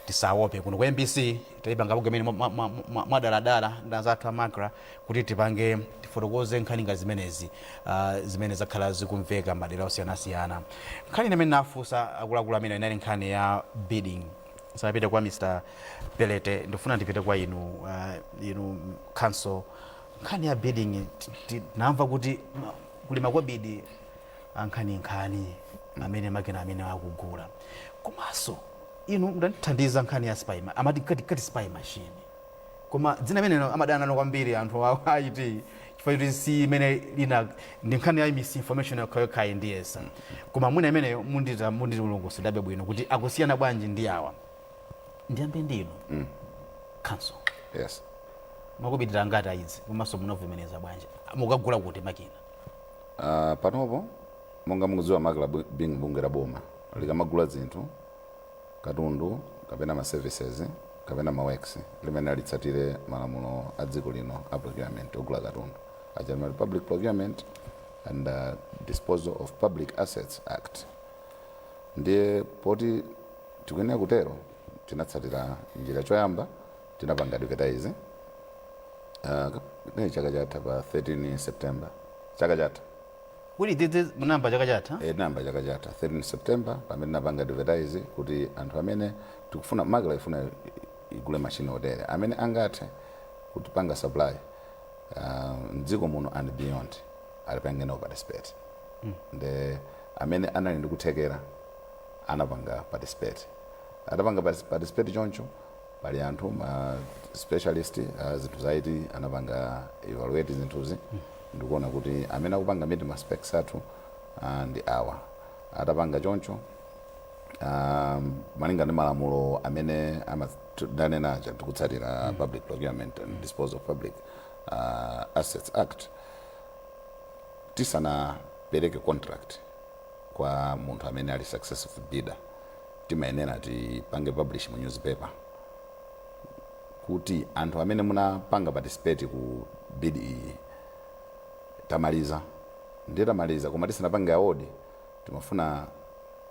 tisaope. Kuno ku MBC tayipanga bungwe imene mwadaladala ndi anzathu a MACRA kuti tipange, tifotokoze nkhani nga zimenezi, zimene zakhala zikumveka madera osiyanasiyana. Nkhani imene nafunsa akuluakulu amene inali nkhani ya bidding. Sanapite kwa Mr Pelete, ndifuna ndipite kwa inu, inu counsel. Nkhani ya bidding, namva kuti kuli makobidi ankhaninkhani amene makina amene akugula. Komanso inu mudandithandiza nkhani ya spy, amati kati spy machine, koma dzina imenelo amadana nalo kwambiri anthu a IT, chifukwa choti si imene lina, ndi nkhani ya misinformation yokhayokhayi ndiyesa. Koma mwina imeneyo munditilongosodabe bwino kuti akusiyana bwanji ndi awa. Ndiyambe ndinu, counsel. Yes. Makobidi angati aizi, komanso munavomereza bwanji? Mukagula kuti makina? Panopo monga mukudziwa, MACRA being bungwe la boma, likamagula zinthu, katundu kapena ma services kapena ma works, limene litsatire malamulo a dziko lino a procurement, ogula katundu aja, Public Procurement and Disposal of Public Assets Act. Ndiye poti tikuyenera kutero, tinatsatira njira. Choyamba tinapanga advertise, ne chaka chatha pa 13 September chaka chatha. Kuti dzidzi munayamba chaka chatha? E, tinayamba chaka chatha 13 September, pamene tinapanga advertise kuti anthu amene tikufuna, MACRA ifuna igule machine otere, amene angathe kutipanga supply mdziko muno and beyond, alipange nawo participate. Nde amene anali ndi kuthekera anapanga participate. Atapanga participate choncho, pali anthu ma specialist zinthu za IT anapanga evaluate zinthuzi ndikuona kuti amene akupanga meet ma specs athu ndi awa. Atapanga choncho, malinga ndi malamulo amene ndanena aja, tikutsatira Public Procurement and Disposal of Public Assets Act, tisanapereke contract. Kwa munthu amene ali successful bidder, timayenera tipange publish mu newspaper kuti anthu amene munapanga participate ku bid iyi, tamaliza, ndiye tamaliza, koma tisanapange award timafuna,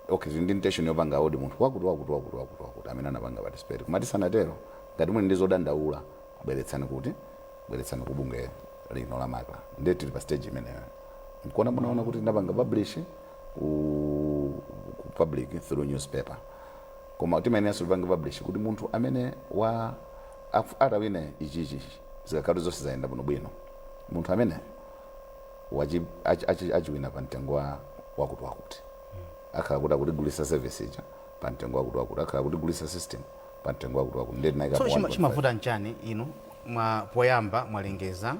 okay, tili ndi intention yopanga award munthu wakuti, wakuti, wakuti, wakuti, wakuti amene anapanga participate, koma tisanatero, ngati muli ndi zodandaula, bweretsani kuti bweretsani ku bungwe lino la MACRA. Ndiye tili pa stage imeneyo. Nkuona munaona kuti tinapanga publish ku public through newspaper, koma timayeneranso tipange publish kuti munthu amene wa atawina ichichi, zikakhala zonse zayenda bwinobwino, munthu amene achiwina pa mtengo wa wakuti wakuti, akhala kuti akutigulisa service ija pa mtengo wakuti wakuti, akhala akutigulisa system pa mtengo wakuti wakuti. Ndiye tinayika So pa 1.5. Chimavuta nchani? Inu mwa poyamba mwalengeza,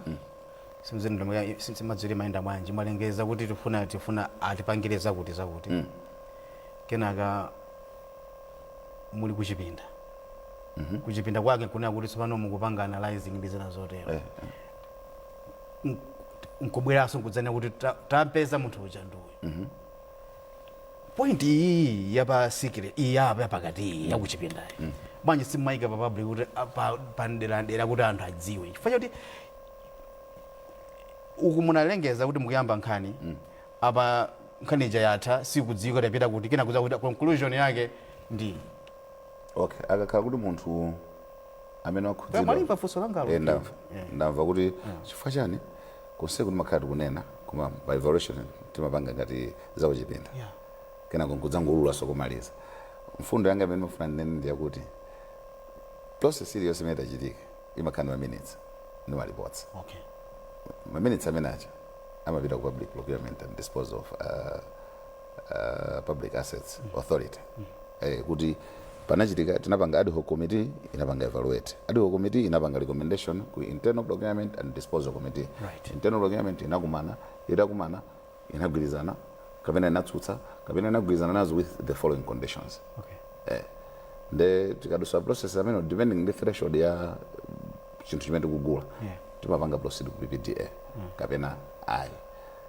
simadziri mayenda bwanji, mwalengeza kuti tifuna atipangire zakuti zakuti, kenaka muli kuchipinda, kuchipinda kwake kunena kuti tsopano mukupanga analyzing ndi zina zotero, nkubweranso nkudzanena kuti tampeza munthu uja nduyu. Point iyi yapa secret, iyi yapa yapakati, iyi yakuchipindayi, bwanji simumayika pa public kuti pa mderadera kuti anthu adziwe? Chifukwa choti uku munalengeza kuti mukuyamba nkhani, apa nkhani ija yatha, sikudziwika kuti yapita kuti, kena kuza kuti conclusion yake ndi Okay, akakhala kuti munthu amene wakhudzidwa Mwalimva funso langalo? Eh, ndamva. Ndamva kuti chifukwa chani konse kuti makhala tikunena, koma by evaluation timapanga ngati zakuchipinda, kenako nkudzangulula sokumaliza. Mfundo yanga imene mafuna ndinene ndiyakuti process iliyonse imene itachitika imakhala ndi ma minutes ndi ma reports. Ma minutes amene aja amapita ku Public Procurement and Disposal of Public Assets Authority, kuti panachitika, tinapanga ad hoc committee, inapanga evaluate, ad hoc committee inapanga recommendation ku Internal Procurement and Disposal Committee. Internal Procurement inakumana, itakumana inagwirizana kapena inatsutsa kapena inagwirizana nazo with the following conditions. Nde tikadusa process amene, depending ndi threshold ya chinthu chimene tikugula, timapanga proceed ku PPDA kapena ayi.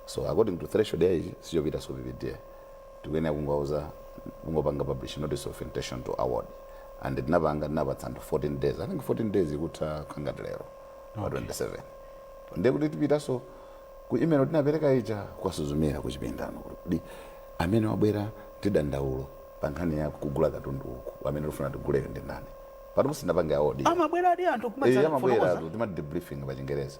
So according to threshold ya ichi, sichopita so PPDA, tikuyenera kungauza, kungopanga publish notice of intention to award, and tinapanga, tinapatsa anthu 14 days. I think 14 days ikutha khangati lero pa 27. Ndiye kuti tipitanso ku email tinapereka ija, kwasuzumira kuchipindano kuti amene wabwera ndi dandaulo pa nkhani ya kugula katundu uku, amene tifuna tiguleyo ndi ndani? Pano sindapanga award. Amabwera adi anthu? Amabwera tu, timati debriefing pa Chingereza.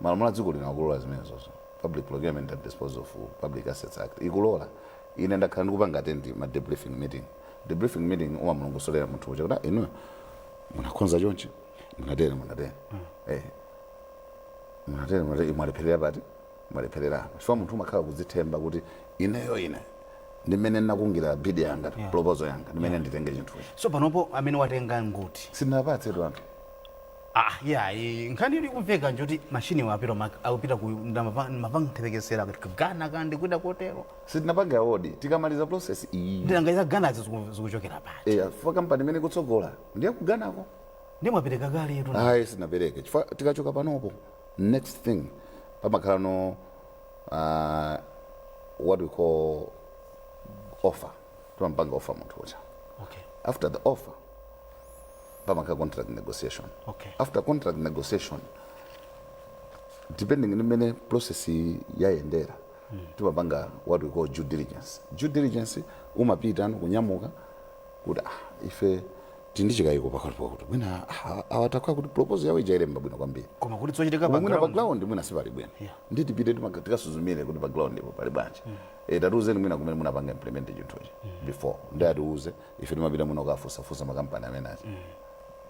Malamulo a dziko lino akulola zimenezozo. Public Procurement and Disposal of Public Assets Act ikulola. Ine ndakhala ndikupanga attend ma debriefing meeting. Debriefing meeting umamulongosolera munthu uja kuti, "Ah, inu munakonza chonchi, munatere, munatere, munatere, munatere, mwalepherera pati, mwalepherera apa." Chifukwa munthu umakhala kudzithemba kuti ineyo, ine ndimene ndinakungira bid yanga, proposal yanga, ndimene nditenge chinthuchi. So panopo amene watenga nguti? Sindinapatsetu anthu. Ah, yeah, nkhani ili kumveka njoti mashini wapita akupita ku mapangithepekesera kuti Ghana kandi kwina kotero. Sitinapanga award. Tikamaliza process iyi. Ndinanga Ghana zikuchokera pati? Chifukwa kampani imene ikutsogola ndiye kuganako. Ndi mwapereka kale yetu? Ayi, sinapereke, chifukwa tikachoka panopo, next thing pamakhala no what we call offer. Timampanga offer munthu uja. After the offer pamakhala contract negotiation. After contract negotiation, depending ndi mmene process yayendera, timapanga what we call due diligence. Due diligence umapita anu kunyamuka kuti, ah, ife tindi chikayiko pakati pakuti mwina, ah, awatakhala kuti proposal yawo ija ilemba bwino kwambiri, koma kuti zochitika koma pa mwina pa ground ground mwina sipali bwino. Ndi tipite tikasuzumire kuti pa ground ipo pali bwanji. Tatiuzeni mwina kumene munapanga implement chinthuchi before. Ndi atiuze, ife timapita muno kukafusafusa makampani amene achi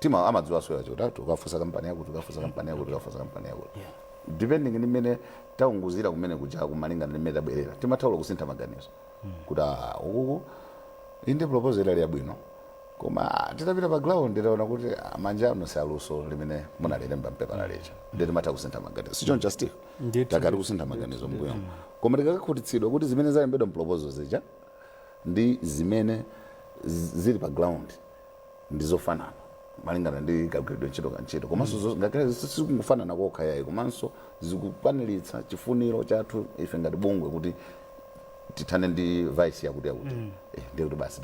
tima amadziwa yacho kuti ukafusa kampani yakuti, ukafusa kampani yakuti, ukafusa kampani yakuti. Depending ndi mmene taunguzira kumene kuja, kumalingana ndi mmene tabwerera, timathaula kusintha maganizo kuti, ah, ukuku inde proposal ili yabwino, koma, ah, titapita pa ground taona kuti, ah, manja ano si aluso limene munalilemba mpepala lija. Ndi timatha kusintha maganizo, sichoncho, Steve? Ndithu. Takati kusintha maganizo mbuyo, koma tikakakhutitsidwa kuti zimene zalembedwa mproposal zija ndi zimene zili pa ground ndi zofanana malingana ndi kagwiridwe ntchito ka ntchito, komanso ngakhale sikungofanana kokha yayi, komanso zikukwaniritsa chifuniro chathu ife ngati bungwe kuti Tithane ndi vice yakuti yakuti, ndiye kuti basi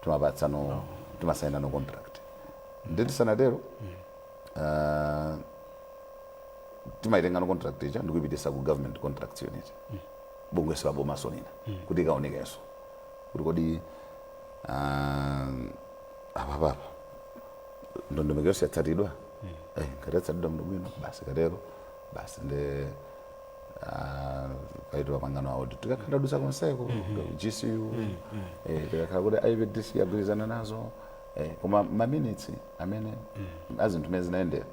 timapatsano, timasainano contract. Ndi tisanatero, timaitengano contract ija ndikuyipitisa ku Government Contracts Unit, bungwe la bomaso lina, kuti ikaonekenso kuti kodi apapapa ndondomeko yonse yatsatidwa. Ngati yatsatidwa bwino, basi katero basi nde paitwa pangano awo. Tikakhala tadusa konseko GCU, tikakhala kuti IPDC yagwirizana nazo, koma ma minutes amene azinthu mene zinayendera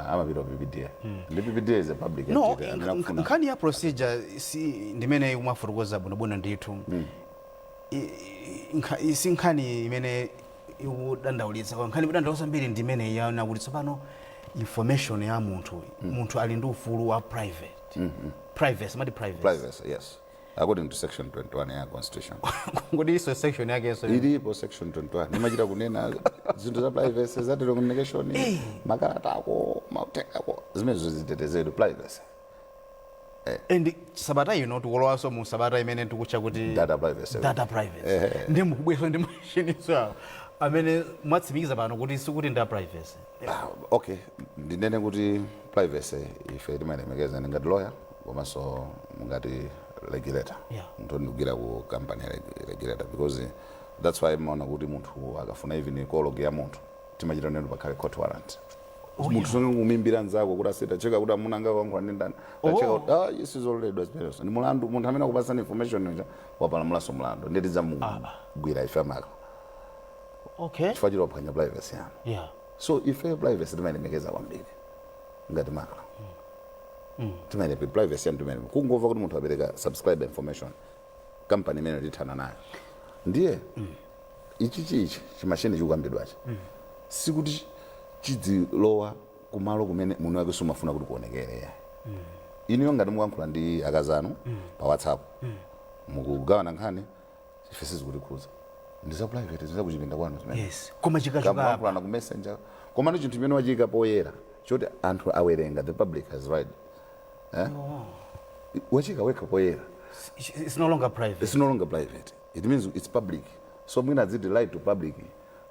amapita ku PPDA, ndi PPDA is a public No, entity amene akufuna. Nkhani ya procedure si ndimene mwafotokoza bwinobwino ndithu. Si nkhani imene ikudandaulitsa. Koma nkhani ikudandaulitsa mbiri ndimene yaona kuti tsopano information ya munthu, munthu ali ndi ufulu wa private, privacy, mati privacy. Privacy, yes, according to section 21 ya constitution. Kodi iso section yakenso? Ilipo section 21, imachita kunena zinthu za privacy, za telecommunication, makalata ako, mauthenga ako, zimenezo zitetezedwe, privacy. And sabata ino tikulowanso mu sabata imene tikutcha kuti Data privacy. Data privacy. Ndi mukubweso ndi machiniso awo amene mwatsimikiza pano kuti sikuti nda privacy. Ah, okay, ndinene kuti privacy ife timayilemekeza ngati lawyer komanso ngati regulator. Munthu ndikugwira ku company ya regulator, because that's why maona kuti munthu akafuna even call log ya munthu, timachita neno pakhale court warrant. Munthu songe nzako kuti asita cheka kuti amuna anga wangu ndi ndani, tacheka kuti ah, isizoledwa zimenezo ndi mulandu. Munthu amene akupasani information uja wapalamulanso mulandu, ndi tidzamugwira ife amaka chifukwa choti waphwanya privacy yanu. So ife privacy timayilemekeza kwambiri ngati MACRA. Timayilemekeza privacy yanu, timayilemekeza. Kungomva kuti munthu apereka subscriber information, company imene tithana nayo. Ndiye ichichi ichi chimashini chikukambidwachi sikuti chidzilowa kumalo kumene munthu wake sumafuna kuti kuonekere yayi. Inuyo ngati mukuyankhula ndi akazanu pa WhatsApp, mukugawana nkhani, ife sizikutikhuza, ndi za private, zizakuchipinda kwanu zimene. Yes, koma chikachoka apa? Kamulankhulana ku Messenger, koma ndi chinthu chimene wachiyika poyera choti anthu awerenga, the public has right, eh? Wachiyika wekha poyera. It's no longer private. It's no longer private, it means it's public. So mwina adziti right to public,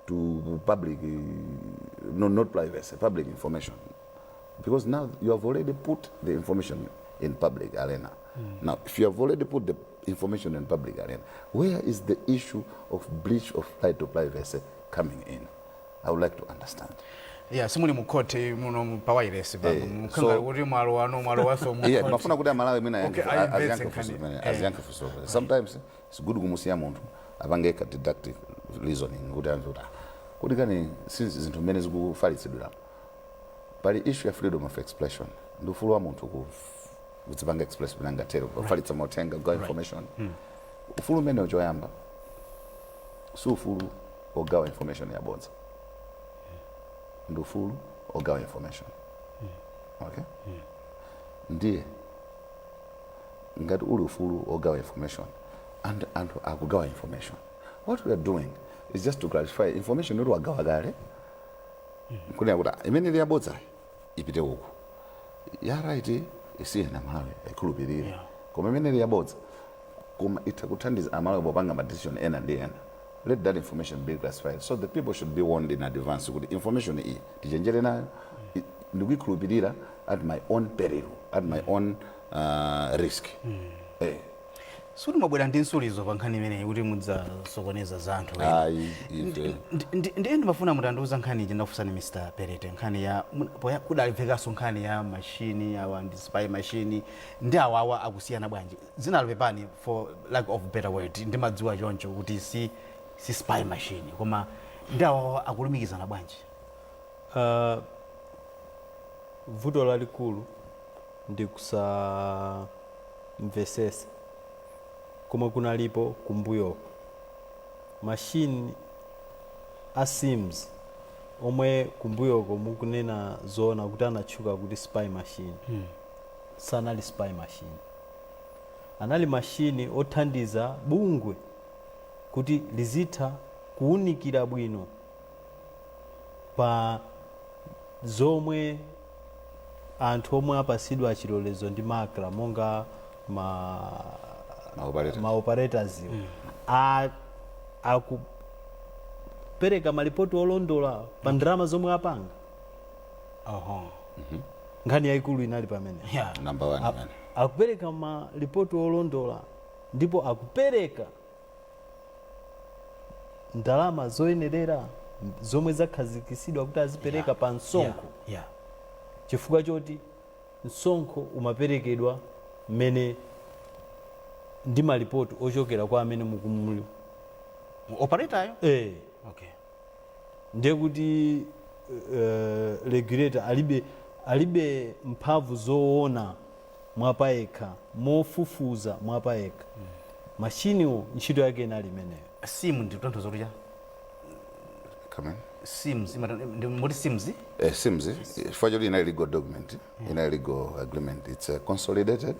to public, no, not privacy, public information, because now you have already put the information in public arena. Now, if you have already put the information in public arena, where is the issue of breach of right to privacy coming in? I would like to understand. Yeah, simuli mu court muno pa wireless pa mukanga kuti mwalo wano mwalo waso mu Yeah, court. Ndimafuna kuti Amalawi mwina Okay, ayimvetse aziyankhe nkhani. funso limene, aziyankhe funso. Sometimes it's good kumusiya munthu apange ka deductive reasoning kuti amve kuti ah, kuti kani since zinthu mmene zikufalitsidwira, pali issue ya freedom of expression, ndi ufulu wa munthu kudzipanga express pene angathere, kufalitsa mauthenga, kugawa information. Ufulu umenewo choyamba si ufulu ogawa information yabodza, ndi ufulu ogawa information, okay? Ndiye ngati uli ufulu ogawa information and anthu akugawa information, what we are doing is just to clarify information yoti wagawa kale, kunena kuti ah, imene ili yabodzayi ipite uku, ya right isiyena Malawi ikhulupirire, koma imene ili yabodza koma itha kuthandiza Amalawi popanga ma decision ena ndi ena, let that information be classified. So the people should be warned in advance kuti information iyi tichenjere nayo, ndikuikhulupirira at my own peril, at my own risk. Suti mwabwera ndi nsulizo pa nkhani imeneyi kuti mudzasokoneza za anthu ena? Ayi, ife Ndiye ndimafuna mutandiuza nkhani iji. Ndakufunsani Mr Perete nkhani ya kudamvekanso nkhani ya mashini awa ndi spy machine, ndi awawa akusiyana bwanji? Dzina pepani, for lack of better word, ndimadziwa choncho kuti si spy machine, koma ndi awawa akulumikizana bwanji? Vuto lalikulu ndi kusamvesesa komwe kunalipo kumbuyoko. Mashini a SIMS omwe kumbuyoko mukunena zoona kuti anatchuka kuti spy machine, sanali spy machine, anali mashini othandiza bungwe kuti lizitha kuwunikira bwino pa zomwe anthu omwe apasidwa chilolezo ndi MACRA, monga ma Ma operators. Ma operators iwo akupereka malipoti olondola pa ndalama zomwe apanga. Nkhani yayikulu inali pamene Number one man. Akupereka malipoti olondola ndipo akupereka ndalama zoyenerera zomwe zakhazikisidwa kuti azipereka pa msonkho, chifukwa choti msonkho umaperekedwa mmene ndi malipoti ochokera kwa amene mukumuli Operator yo. Eh. Ndiye kuti regulator alibe mphamvu zoona mwapayekha, mofufuza mwapayekha. Mashiniwo ntchito yake inali imeneyo. SIM ndi kutanthauza kuti cha Come in. SIMs ndi moti SIMs? SIMS, chifukwa choti inali legal document, inali legal agreement. It's a consolidated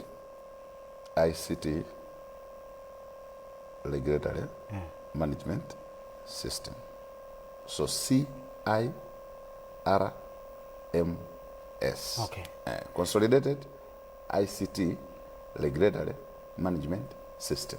ICT regulatory management system. So CIRMS. Consolidated ICT regulatory management system.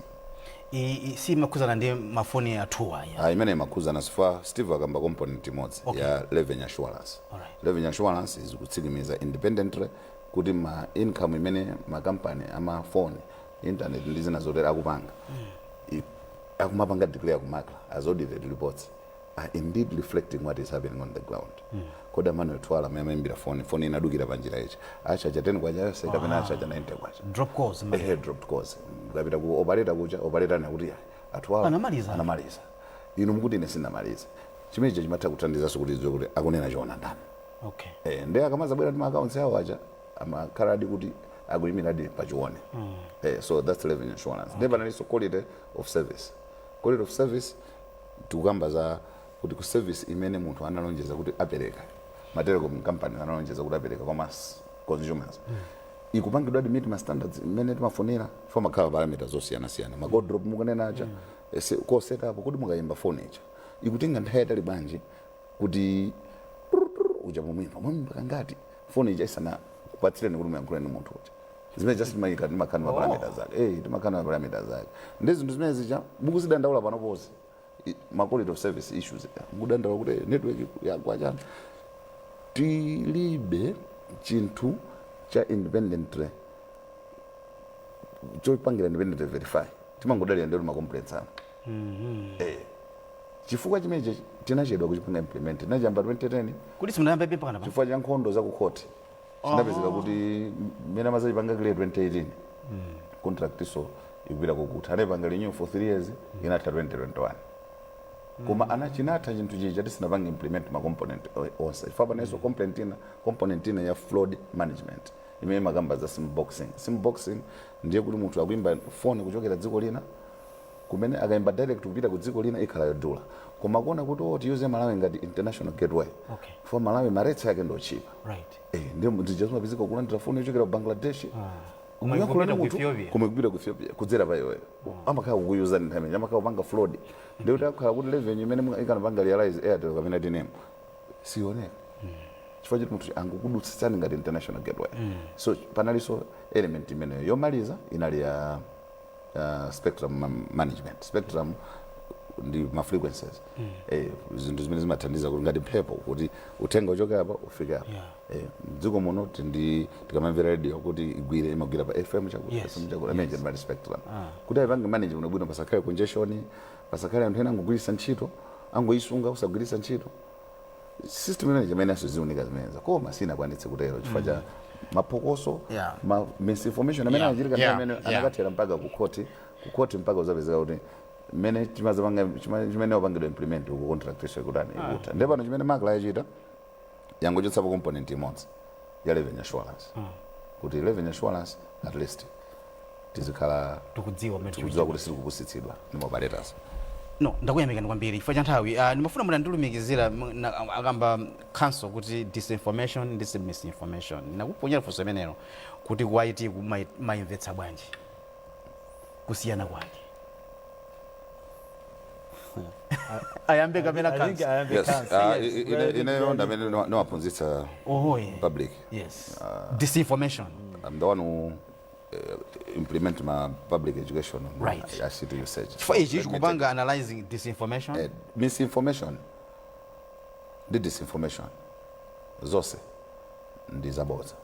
Simakhuzana ndi mafoni athuwa ya? Ah, imene imakhuzana chifukwa Steve akamba component imodzi ya revenue assurance. Revenue assurance is kutsikimiza independently kuti ma income imene makampani amafoni, internet ndi zina zotero akupanga, akumapanga declare ku MACRA as audited reports, are indeed reflecting what is happening on the ground. Kodi amene twala amene amayimbira foni, foni inadukira panjira ichi, achacha 10 kwacha yonse kapena achacha 90 kwacha? Drop calls. Ehe, dropped calls. Mukapita ku operator kucha, operator nakuti atwala Anamaliza. Anamaliza, inu mukuti ine sindinamaliza. Chimenecho chimatha kuthandizanso kuti dziwe kuti akunena choona ndani. Eh, ndi akamazabwera ndi ma accounts awo aja, amakhala adi kuti akuyimira adi pachione. Eh, so that's revenue assurance. Ndi panalinso quality of service. Quality of service tikukamba za kuti ku service imene munthu analonjeza kuti apereka, ma telecom company analonjeza kuti apereka kwa mass consumers, ikupangidwa adi meet ma standards imene timafunira? Chifukwa makhala parameters zosiyanasiyana, ma call drop mukunena aja, call setup, kuti mukayimba phone ija ikutenga nthawi yatali bwanji kuti uja mumwimba, mwimba kangati phone ija isana kupatsireni kuti muyankhule ndi munthu uja. Zimene just timayika, timakhala ma parameters ake, eh, timakhala ma parameters ake. Ndi zinthu zimene zija mukuzidandaula panopozi, ma quality of service issues, mukudandaula kuti network yagwa chani. Tilibe chinthu cha independently chopangira independent verify, timangodalira ndero ma complaints anu. Eh, chifukwa chimenechi tinachedwa kuchipanga implement, tinachiyamba 2010. Kuti simunayambe mpaka pa Chifukwa cha nkhondo za ku court, chinapezeka kuti mmene amazachipanga clear 2018, contract so ikupita kukutha. Anayipanga renew for 3 years, inatha 2021, koma ana chinatha chinthu chija tisinapanga implement ma component onse, chifukwa panenso component ina ya fraud management imene makamba za SIM boxing. SIM boxing ndiye kuti munthu akuimba phone kuchokera dziko lina, kumene akayimba direct kupita ku dziko lina ikhala yodula, koma kuona kuti oh, tiyuze Malawi ngati international gateway, for Malawi ma rates yake ndochipa. Eh, ndiyo zija zimapezeka kulandira foni yochokera ku Bangladesh. Koma Kuyankhula ikupita ndi ku munthu, Ethiopia. koma ikupita ku Ethiopia kudzera pa iweyo. Amakhala kukuyuza nthawi imene amakhala kupanga fraud, ndikuti akhala kuti revenue imene ikanapanga realize Airtel kapena TNM sioneka, chifukwa choti munthu angukudutsitsani ngati international gateway. So panalinso element imeneyo. Yomaliza inali ya spectrum management. Spectrum ndi ma frequencies, eh, zinthu zimene zimathandiza kuti ngati mphepo, kuti uthenga uchoke apa ufike apa. Eh, mdziko muno tindi tikamamvera radio kuti igwire, imagwira pa FM chakuti, FM chakuti, amene yes. Spectrum kuti ayipange manage bwino bwino, pasakhale congestion, pasakhale anthu ena angogwiritsa ntchito, angoyisunga usagwiritsa ntchito system imene chimene aso ziunika zimeneza, koma sinakwanitse kutero chifukwa cha maphokoso, ma misinformation amene anachitika nthawi imene anakathera mpaka ku court. Ku court mpaka uzapezeka kuti mmene chimazapanga chimene wapangidwa implement uku, contract iso ikutani, ikutha. Ndiye pano chimene MACRA yachita, yangochotsapo component imodzi ya revenue assurance, kuti revenue assurance at least tizikhala tikudziwa mmene tikudziwa kuti sitikupusitsidwa ndi ma operators. No, ndakuyamikani kwambiri chifukwa cha nthawi. Ndimafuna munandilumikizira akamba council kuti disinformation ndi misinformation. Ndinakuponyera funso imenelo kuti ku IT kumayimvetsa bwanji kusiyana kwake. Ayambe kapena I think council? ayambe Yes. council. Yes. Ineyo ndamene niwaphunzitsa Oho, yeah. public. Yes, disinformation. I'm the one who implement ma public education on ICT usage. Chifukwa ichi chikupanga analyzing disinformation. Misinformation ndi disinformation zonse ndi zabodza.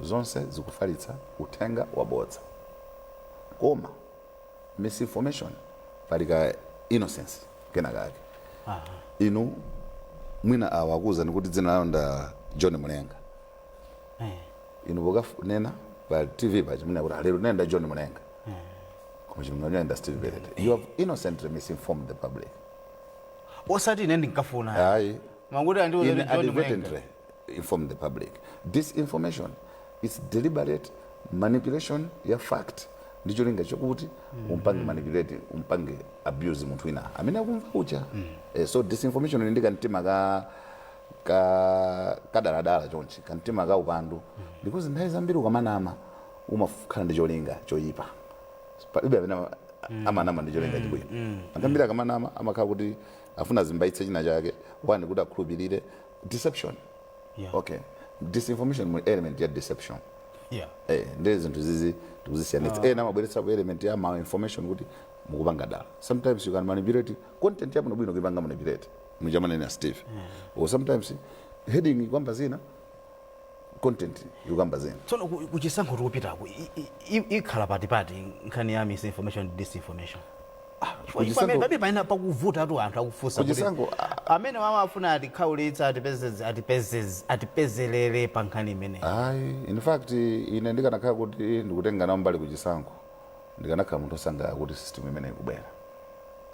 Zonse zikufalitsa uthenga wabodza, koma misinformation pali ka innocence kena kake. Inu mwina awa akuwuzani kuti dzina lawo nda John Mulenga. Inu pokanena pa TV pachi muna kuti lero nenda John Mulenga, koma chilungamo nda Steve Bennett. You have innocently misinformed the public. Osati ine ndinkafuna. Ayi. Manguti andiuza kuti John Mulenga. Inadvertently inform the public. Disinformation is deliberate manipulation ya fact ndi cholinga chokuti umpange manipulate, umpange abuse munthu wina amene akumva kucha. So disinformation ili ndi kamtima ka kadaladala chonchi, kamtima ka upandu, because nthawi zambiri ukamanama umakhala ndi cholinga choyipa. Palibe amene amanama ndi cholinga chibwino. Anthu ambiri akamanama amakhala kuti afuna zimbaitse china chake, one kuti akhulupirire deception. Okay, disinformation mu element ya deception. Ndi zinthu zizi tikuzisiyanitsa. Ena amabweretsapo element ya malinformation kuti mukupanga dala. Sometimes you can manipulate content yabwino bwino, kuipanga manipulate muchamanene ya Steve, or sometimes heading ikamba zina, content ikamba zina. Tsono kuchisankho tikupitako ikhala patipati nkhani ya misinformation ndi disinformation? Pabe paina pakuvuta tu, anthu akufunsa kuti Kuchisankho, amene wamafuna atikhawulitsa, atipezerere pa nkhani imeneyi. Ayi, in fact ine ndikanakhala kuti ndikutenga nawo mbali kuchisankho, ndikanakhala munthu osangalala kuti system imene ikubwera,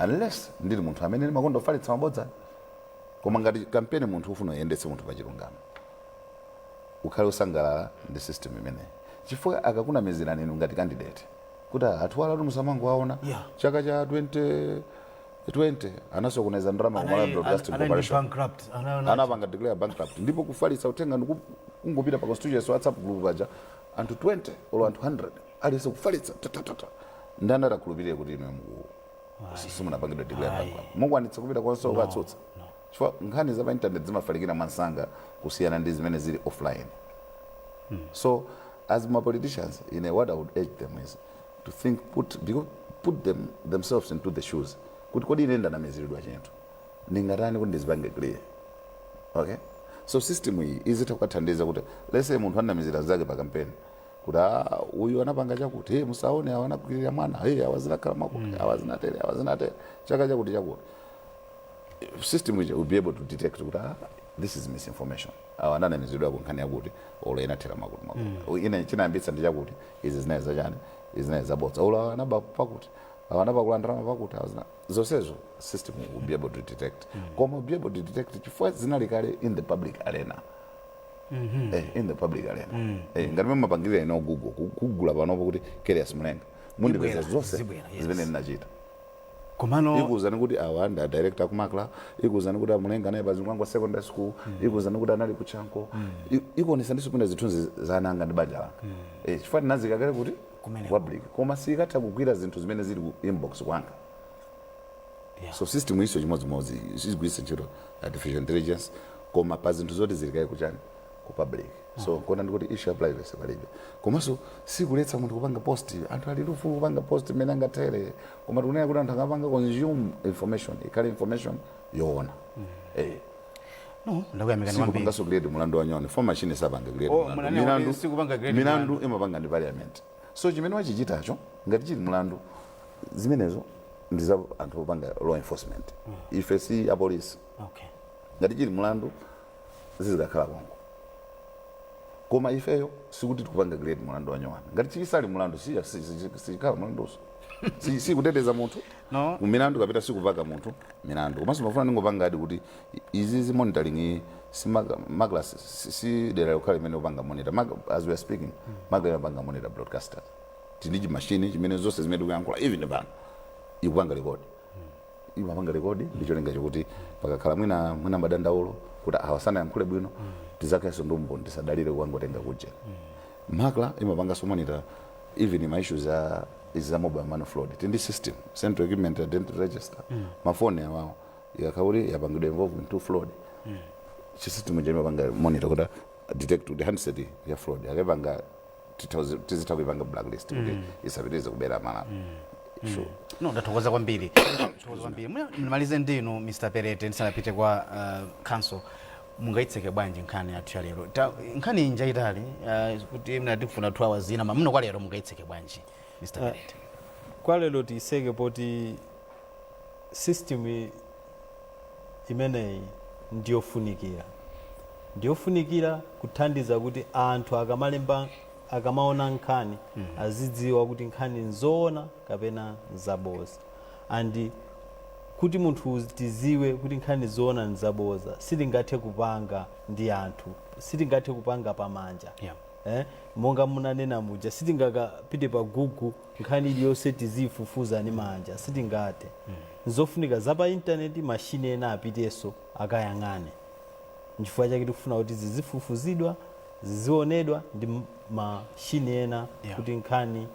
unless ndili munthu amene ndimakonda kufalitsa mabodza. Koma ngati kampeni munthu ufuna uyendetse munthu pachilungamo, ukhale usangalala ndi system imeneyi, chifukwa akakunamizirani inu ngati candidate kuti, "Ah, athu alatu musamangowaona, chaka cha 2020 anasokoneza ndalama ku Malawi Broadcasting Corporation." Bankrupt. Anapanga declare bankrupt, ndipo kufalitsa uthenga kungopita pa constituency WhatsApp group paja, anthu 20 olo anthu 100 aliyense kufalitsa tatatata. Ndani atakhulupirire kuti inu simunapangidwe declare bankrupt? Mukwanitsa kupita konse ukatsutsa, chifukwa nkhani za pa internet zimafalikira mwansanga kusiyana ndi zimene zili offline. So as my politicians, what I would urge them is to think, put, because put themselves into the shoes kuti kodi ine ndanamiziridwa chinthu, ndingatani kuti ndizipange clear? Okay, so system iyi izitha kukathandiza kuti let's say munthu anamizira zake pa campaign kuti, "Ah, uyu anapanga chakuti, hey, musaone awa anakwirira mwana, hey, awa zinakhala mwakuti, awa zinatere, awa zinatere chaka chakuti chakuti," system ija will be able to detect kuti, "Ah, this is misinformation. Awa ananamizidwa ku nkhani yakuti, olo inathera makuti makuti, ine chinayambitsa ndi chakuti, izi zinayi zachani, izi zinayi zabodza, olo awa anaba pakuti, awa anapakula ndalama pakuti, awa zina." Zonsezo system will be able to detect. Koma will be able to detect chifukwa zinali kale in the public arena. In the public arena. Ngati mumapangirira ino Google, kugula panopo kuti Kerias Mulenga, mundipeza Ibwera, zonse zibwera, yes. zimene ndinachita. Komano Ikuwuzani kuti awa ndi a director ku MACRA, ikuwuzani kuti amulenga naye pa Zingwangwa Secondary School, ikuwuzani kuti anali ku Chanco, ikuonesa ndiso pina zithunzi za ananga ndi banja langa, chifukwa tinazikakale kuti Kumeneko. public. Koma sikatha kugwira zinthu zimene zili ku inbox kwanga. So system iso chimodzimodzi izigwiritsa ntchito artificial intelligence, koma pa zinthu zoti zili kale kuchani, ku public. So kona ndikuti issue ya privacy palibe, komanso sikuletsa munthu kupanga post. Anthu ali ufulu kupanga post mmene angathere, koma tikunena kuti anthu angapanga consume information, ikhale information yoona. No, ndakuyamikani kwambiri. Sikupanganso create mulandu wa nyoni for machine, sapanga create Oh, mulandu. munanena kuti sikupanga create. Milandu imapanga ndi parliament. So chimene wachichitacho ngati chili mulandu, zimenezo ndi za anthu opanga law enforcement, ife si apolisi. Ngati chili mulandu zizikakhala konko, koma ifeyo sikuti tikupanga create mulandu wa nyowani. Ngati chisali mulandu, sikhala mulanduso. Sikuteteza munthu No. kumilandu kapita, sikupaka munthu milandu. Komanso mafuna ndingopanga adi kuti izi monitoring iyi si MACRA, si dera lokhala limene upanga monitor. As we are speaking, MACRA imapanga monitor broadcasters. Tili chimashini chimene zonse zimene tikuyankhula even pano ikupanga record, imapanga record ndi cholinga chokuti pakakhala mwina madandaulo kuti awa sanayankhule bwino, tizakhalenso ndi umboni, tisadalire kukangotenga kuja. MACRA imapanganso monitor even ma issues a izi za mobile money fraud. Tindi system, central equipment identity register, mafoni awawo ikakhauli yapangidwa involved into fraud, chi system ija imapanga monitor kuti detect kuti handset ya fraud, akapanga Tizitha kuipanga blacklist kuti isapitirize kubera Malawi, sure. No, ndathokoza kwambiri, ndathokoza kwambiri. Mwina ndimalize ndinu, Mr Perete, ndisanapite kwa council. Mungayitseke bwanji nkhani yathu ya lero? Nkhani iyi njayitali, kuti mna tikufuna 2 hours zina, ma muno kwa lero mungayitseke bwanji, Mr Perete? Kwa lero tiyiseke poti system imeneyi ndiyofunikira kuthandiza kuti anthu akamalemba, akamaona nkhani, azidziwa kuti nkhani nzoona kapena nzaboza. And kuti munthu tiziwe kuti nkhani zoona nzaboza, sitingathe kupanga ndi anthu, sitingathe kupanga pamanja. Monga munanena muja, sitingakapite pa Google nkhani iliyonse tiziyifufuza ndi manja, sitingathe. Nzofunika za pa intaneti, mashini ena apitenso akayang'ane. Nchifukwa chake tikufuna kuti zizifufuzidwa, zizionedwa ndi mashini ena kuti nkhani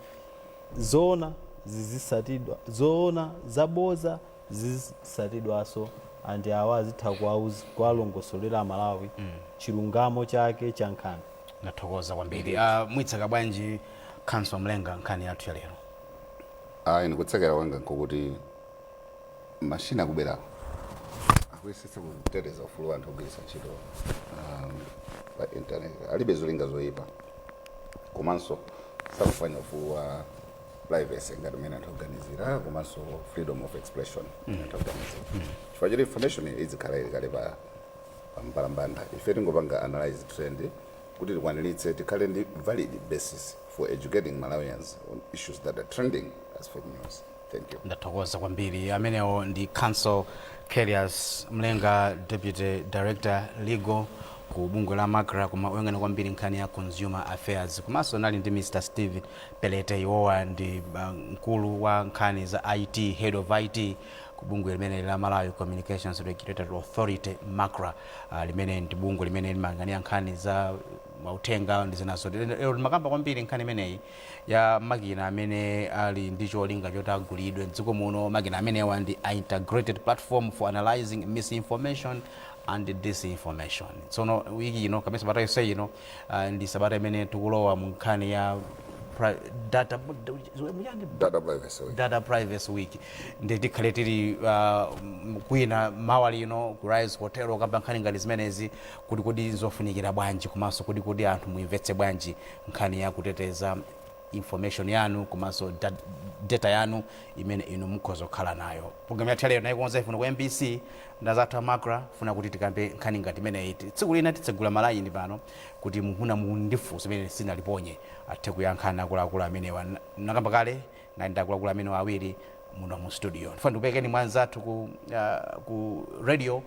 zoona zizisatidwa, zoona, zaboza zizisatidwanso, and awa azitha kuwalongosolera Amalawi chilungamo chake cha nkhani. Ndathokoza kwambiri. Mwitseka bwanji, Counsel Mlenga, nkhani yathu ya lero? Ayi, ndikutsekera kwanga nkokuti mashina akuberawo akuyesetsa kuteteza ufulu wa anthu ogwiritsa ntchito pa internet. Alibe zolinga zoyipa, komanso sakufanya ufulu wa privacy ngati mmene anthu akuganizira, komanso freedom of expression anthu akuganizira, chifukwa choti information izikhala ili kale pa mpalambanda. Ife tingopanga analyze trend kuti tikwaniritse, tikhale ndi valid basis for educating Malawians on issues that are trending as fake news. Thank you. Ndathokoza kwambiri. Amenewo ndi Counsel Kelias Mlenga, Deputy Director Legal ku bungwe la MACRA, koma oyang'ana kwambiri nkhani ya consumer affairs. Komanso nali ndi Mr Steve Pelete, iwowa ndi mkulu wa nkhani za IT, Head of IT ku bungwe limene la Malawi Communications Regulatory Authority, MACRA, limene ndi bungwe limene limayang'anira nkhani za mauthenga ndi zinazo. Lero timakamba kwambiri nkhani imeneyi ya makina amene ali ndi cholinga choti agulidwe mdziko muno. Makina amenewa ndi a integrated platform for analyzing misinformation and disinformation. Tsono wiki ino kapena sabata yonse ino, ndi sabata imene tikulowa mu nkhani ya data Data Privacy Week. Data Privacy Week. Ndi tikhale tili kwina mawa lino ku Rise Hotel kamba nkhani ngati zimenezi, kuti kodi zofunikira bwanji, komanso kuti anthu muimvetse bwanji nkhani ya kuteteza information yanu komanso data yanu imene inu mukhoza kukhala nayo. Programu yathu yalero nayikonza ifuna ku MBC ndazathu a MACRA, funa kuti tikambe nkhani ngati imeneyi. Tsiku lina titsegula malayini pano kuti mufuna mundifunso imene sinaliponye, athe kuyankhana akuluakulu amenewa. Nakamba kale nali ndi akuluakulu amenewa awiri muno mu studio. Ndifuna ndikuperekeni mwanzathu ku radio,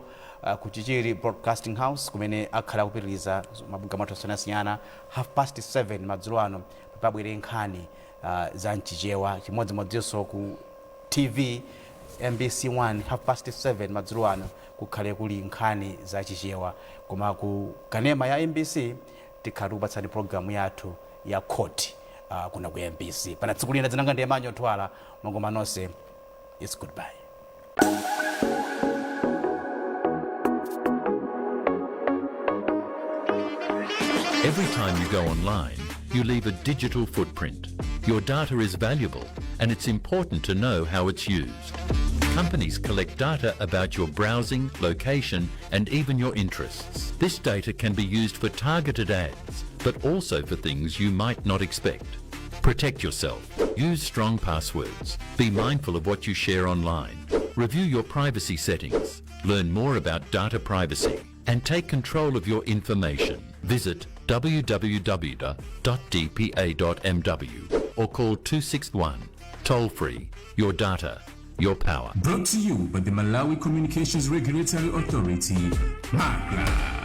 ku Chichiri Broadcasting House, kumene akhala akupitiriza mapulogalamu athu osiyanasiyana. 7:30 madzulo ano pabwere nkhani za mchichewa. Chimodzimodzinso ku TV, MBC 1, 7:30 madzulo ano kukhale kuli nkhani za Chichewa. Koma ku kanema ya MBC tikhala tikupatsani programu yathu ya court, kuna ku MBC. Pana tsiku lina, dzinanga ndi Emmanuel Twala. Mwangoma nonse, it's goodbye. Every time you go online, you leave a digital footprint. Your data is valuable and it's important to know how it's used. Companies collect data about your browsing, location, and even your interests. This data can be used for targeted ads, but also for things you might not expect. Protect yourself. Use strong passwords. Be mindful of what you share online. Review your privacy settings. Learn more about data privacy and take control of your information. Visit www.dpa.mw or call 261. Toll free. Your data, your power. Brought to you by the Malawi Communications Regulatory Authority, MACRA.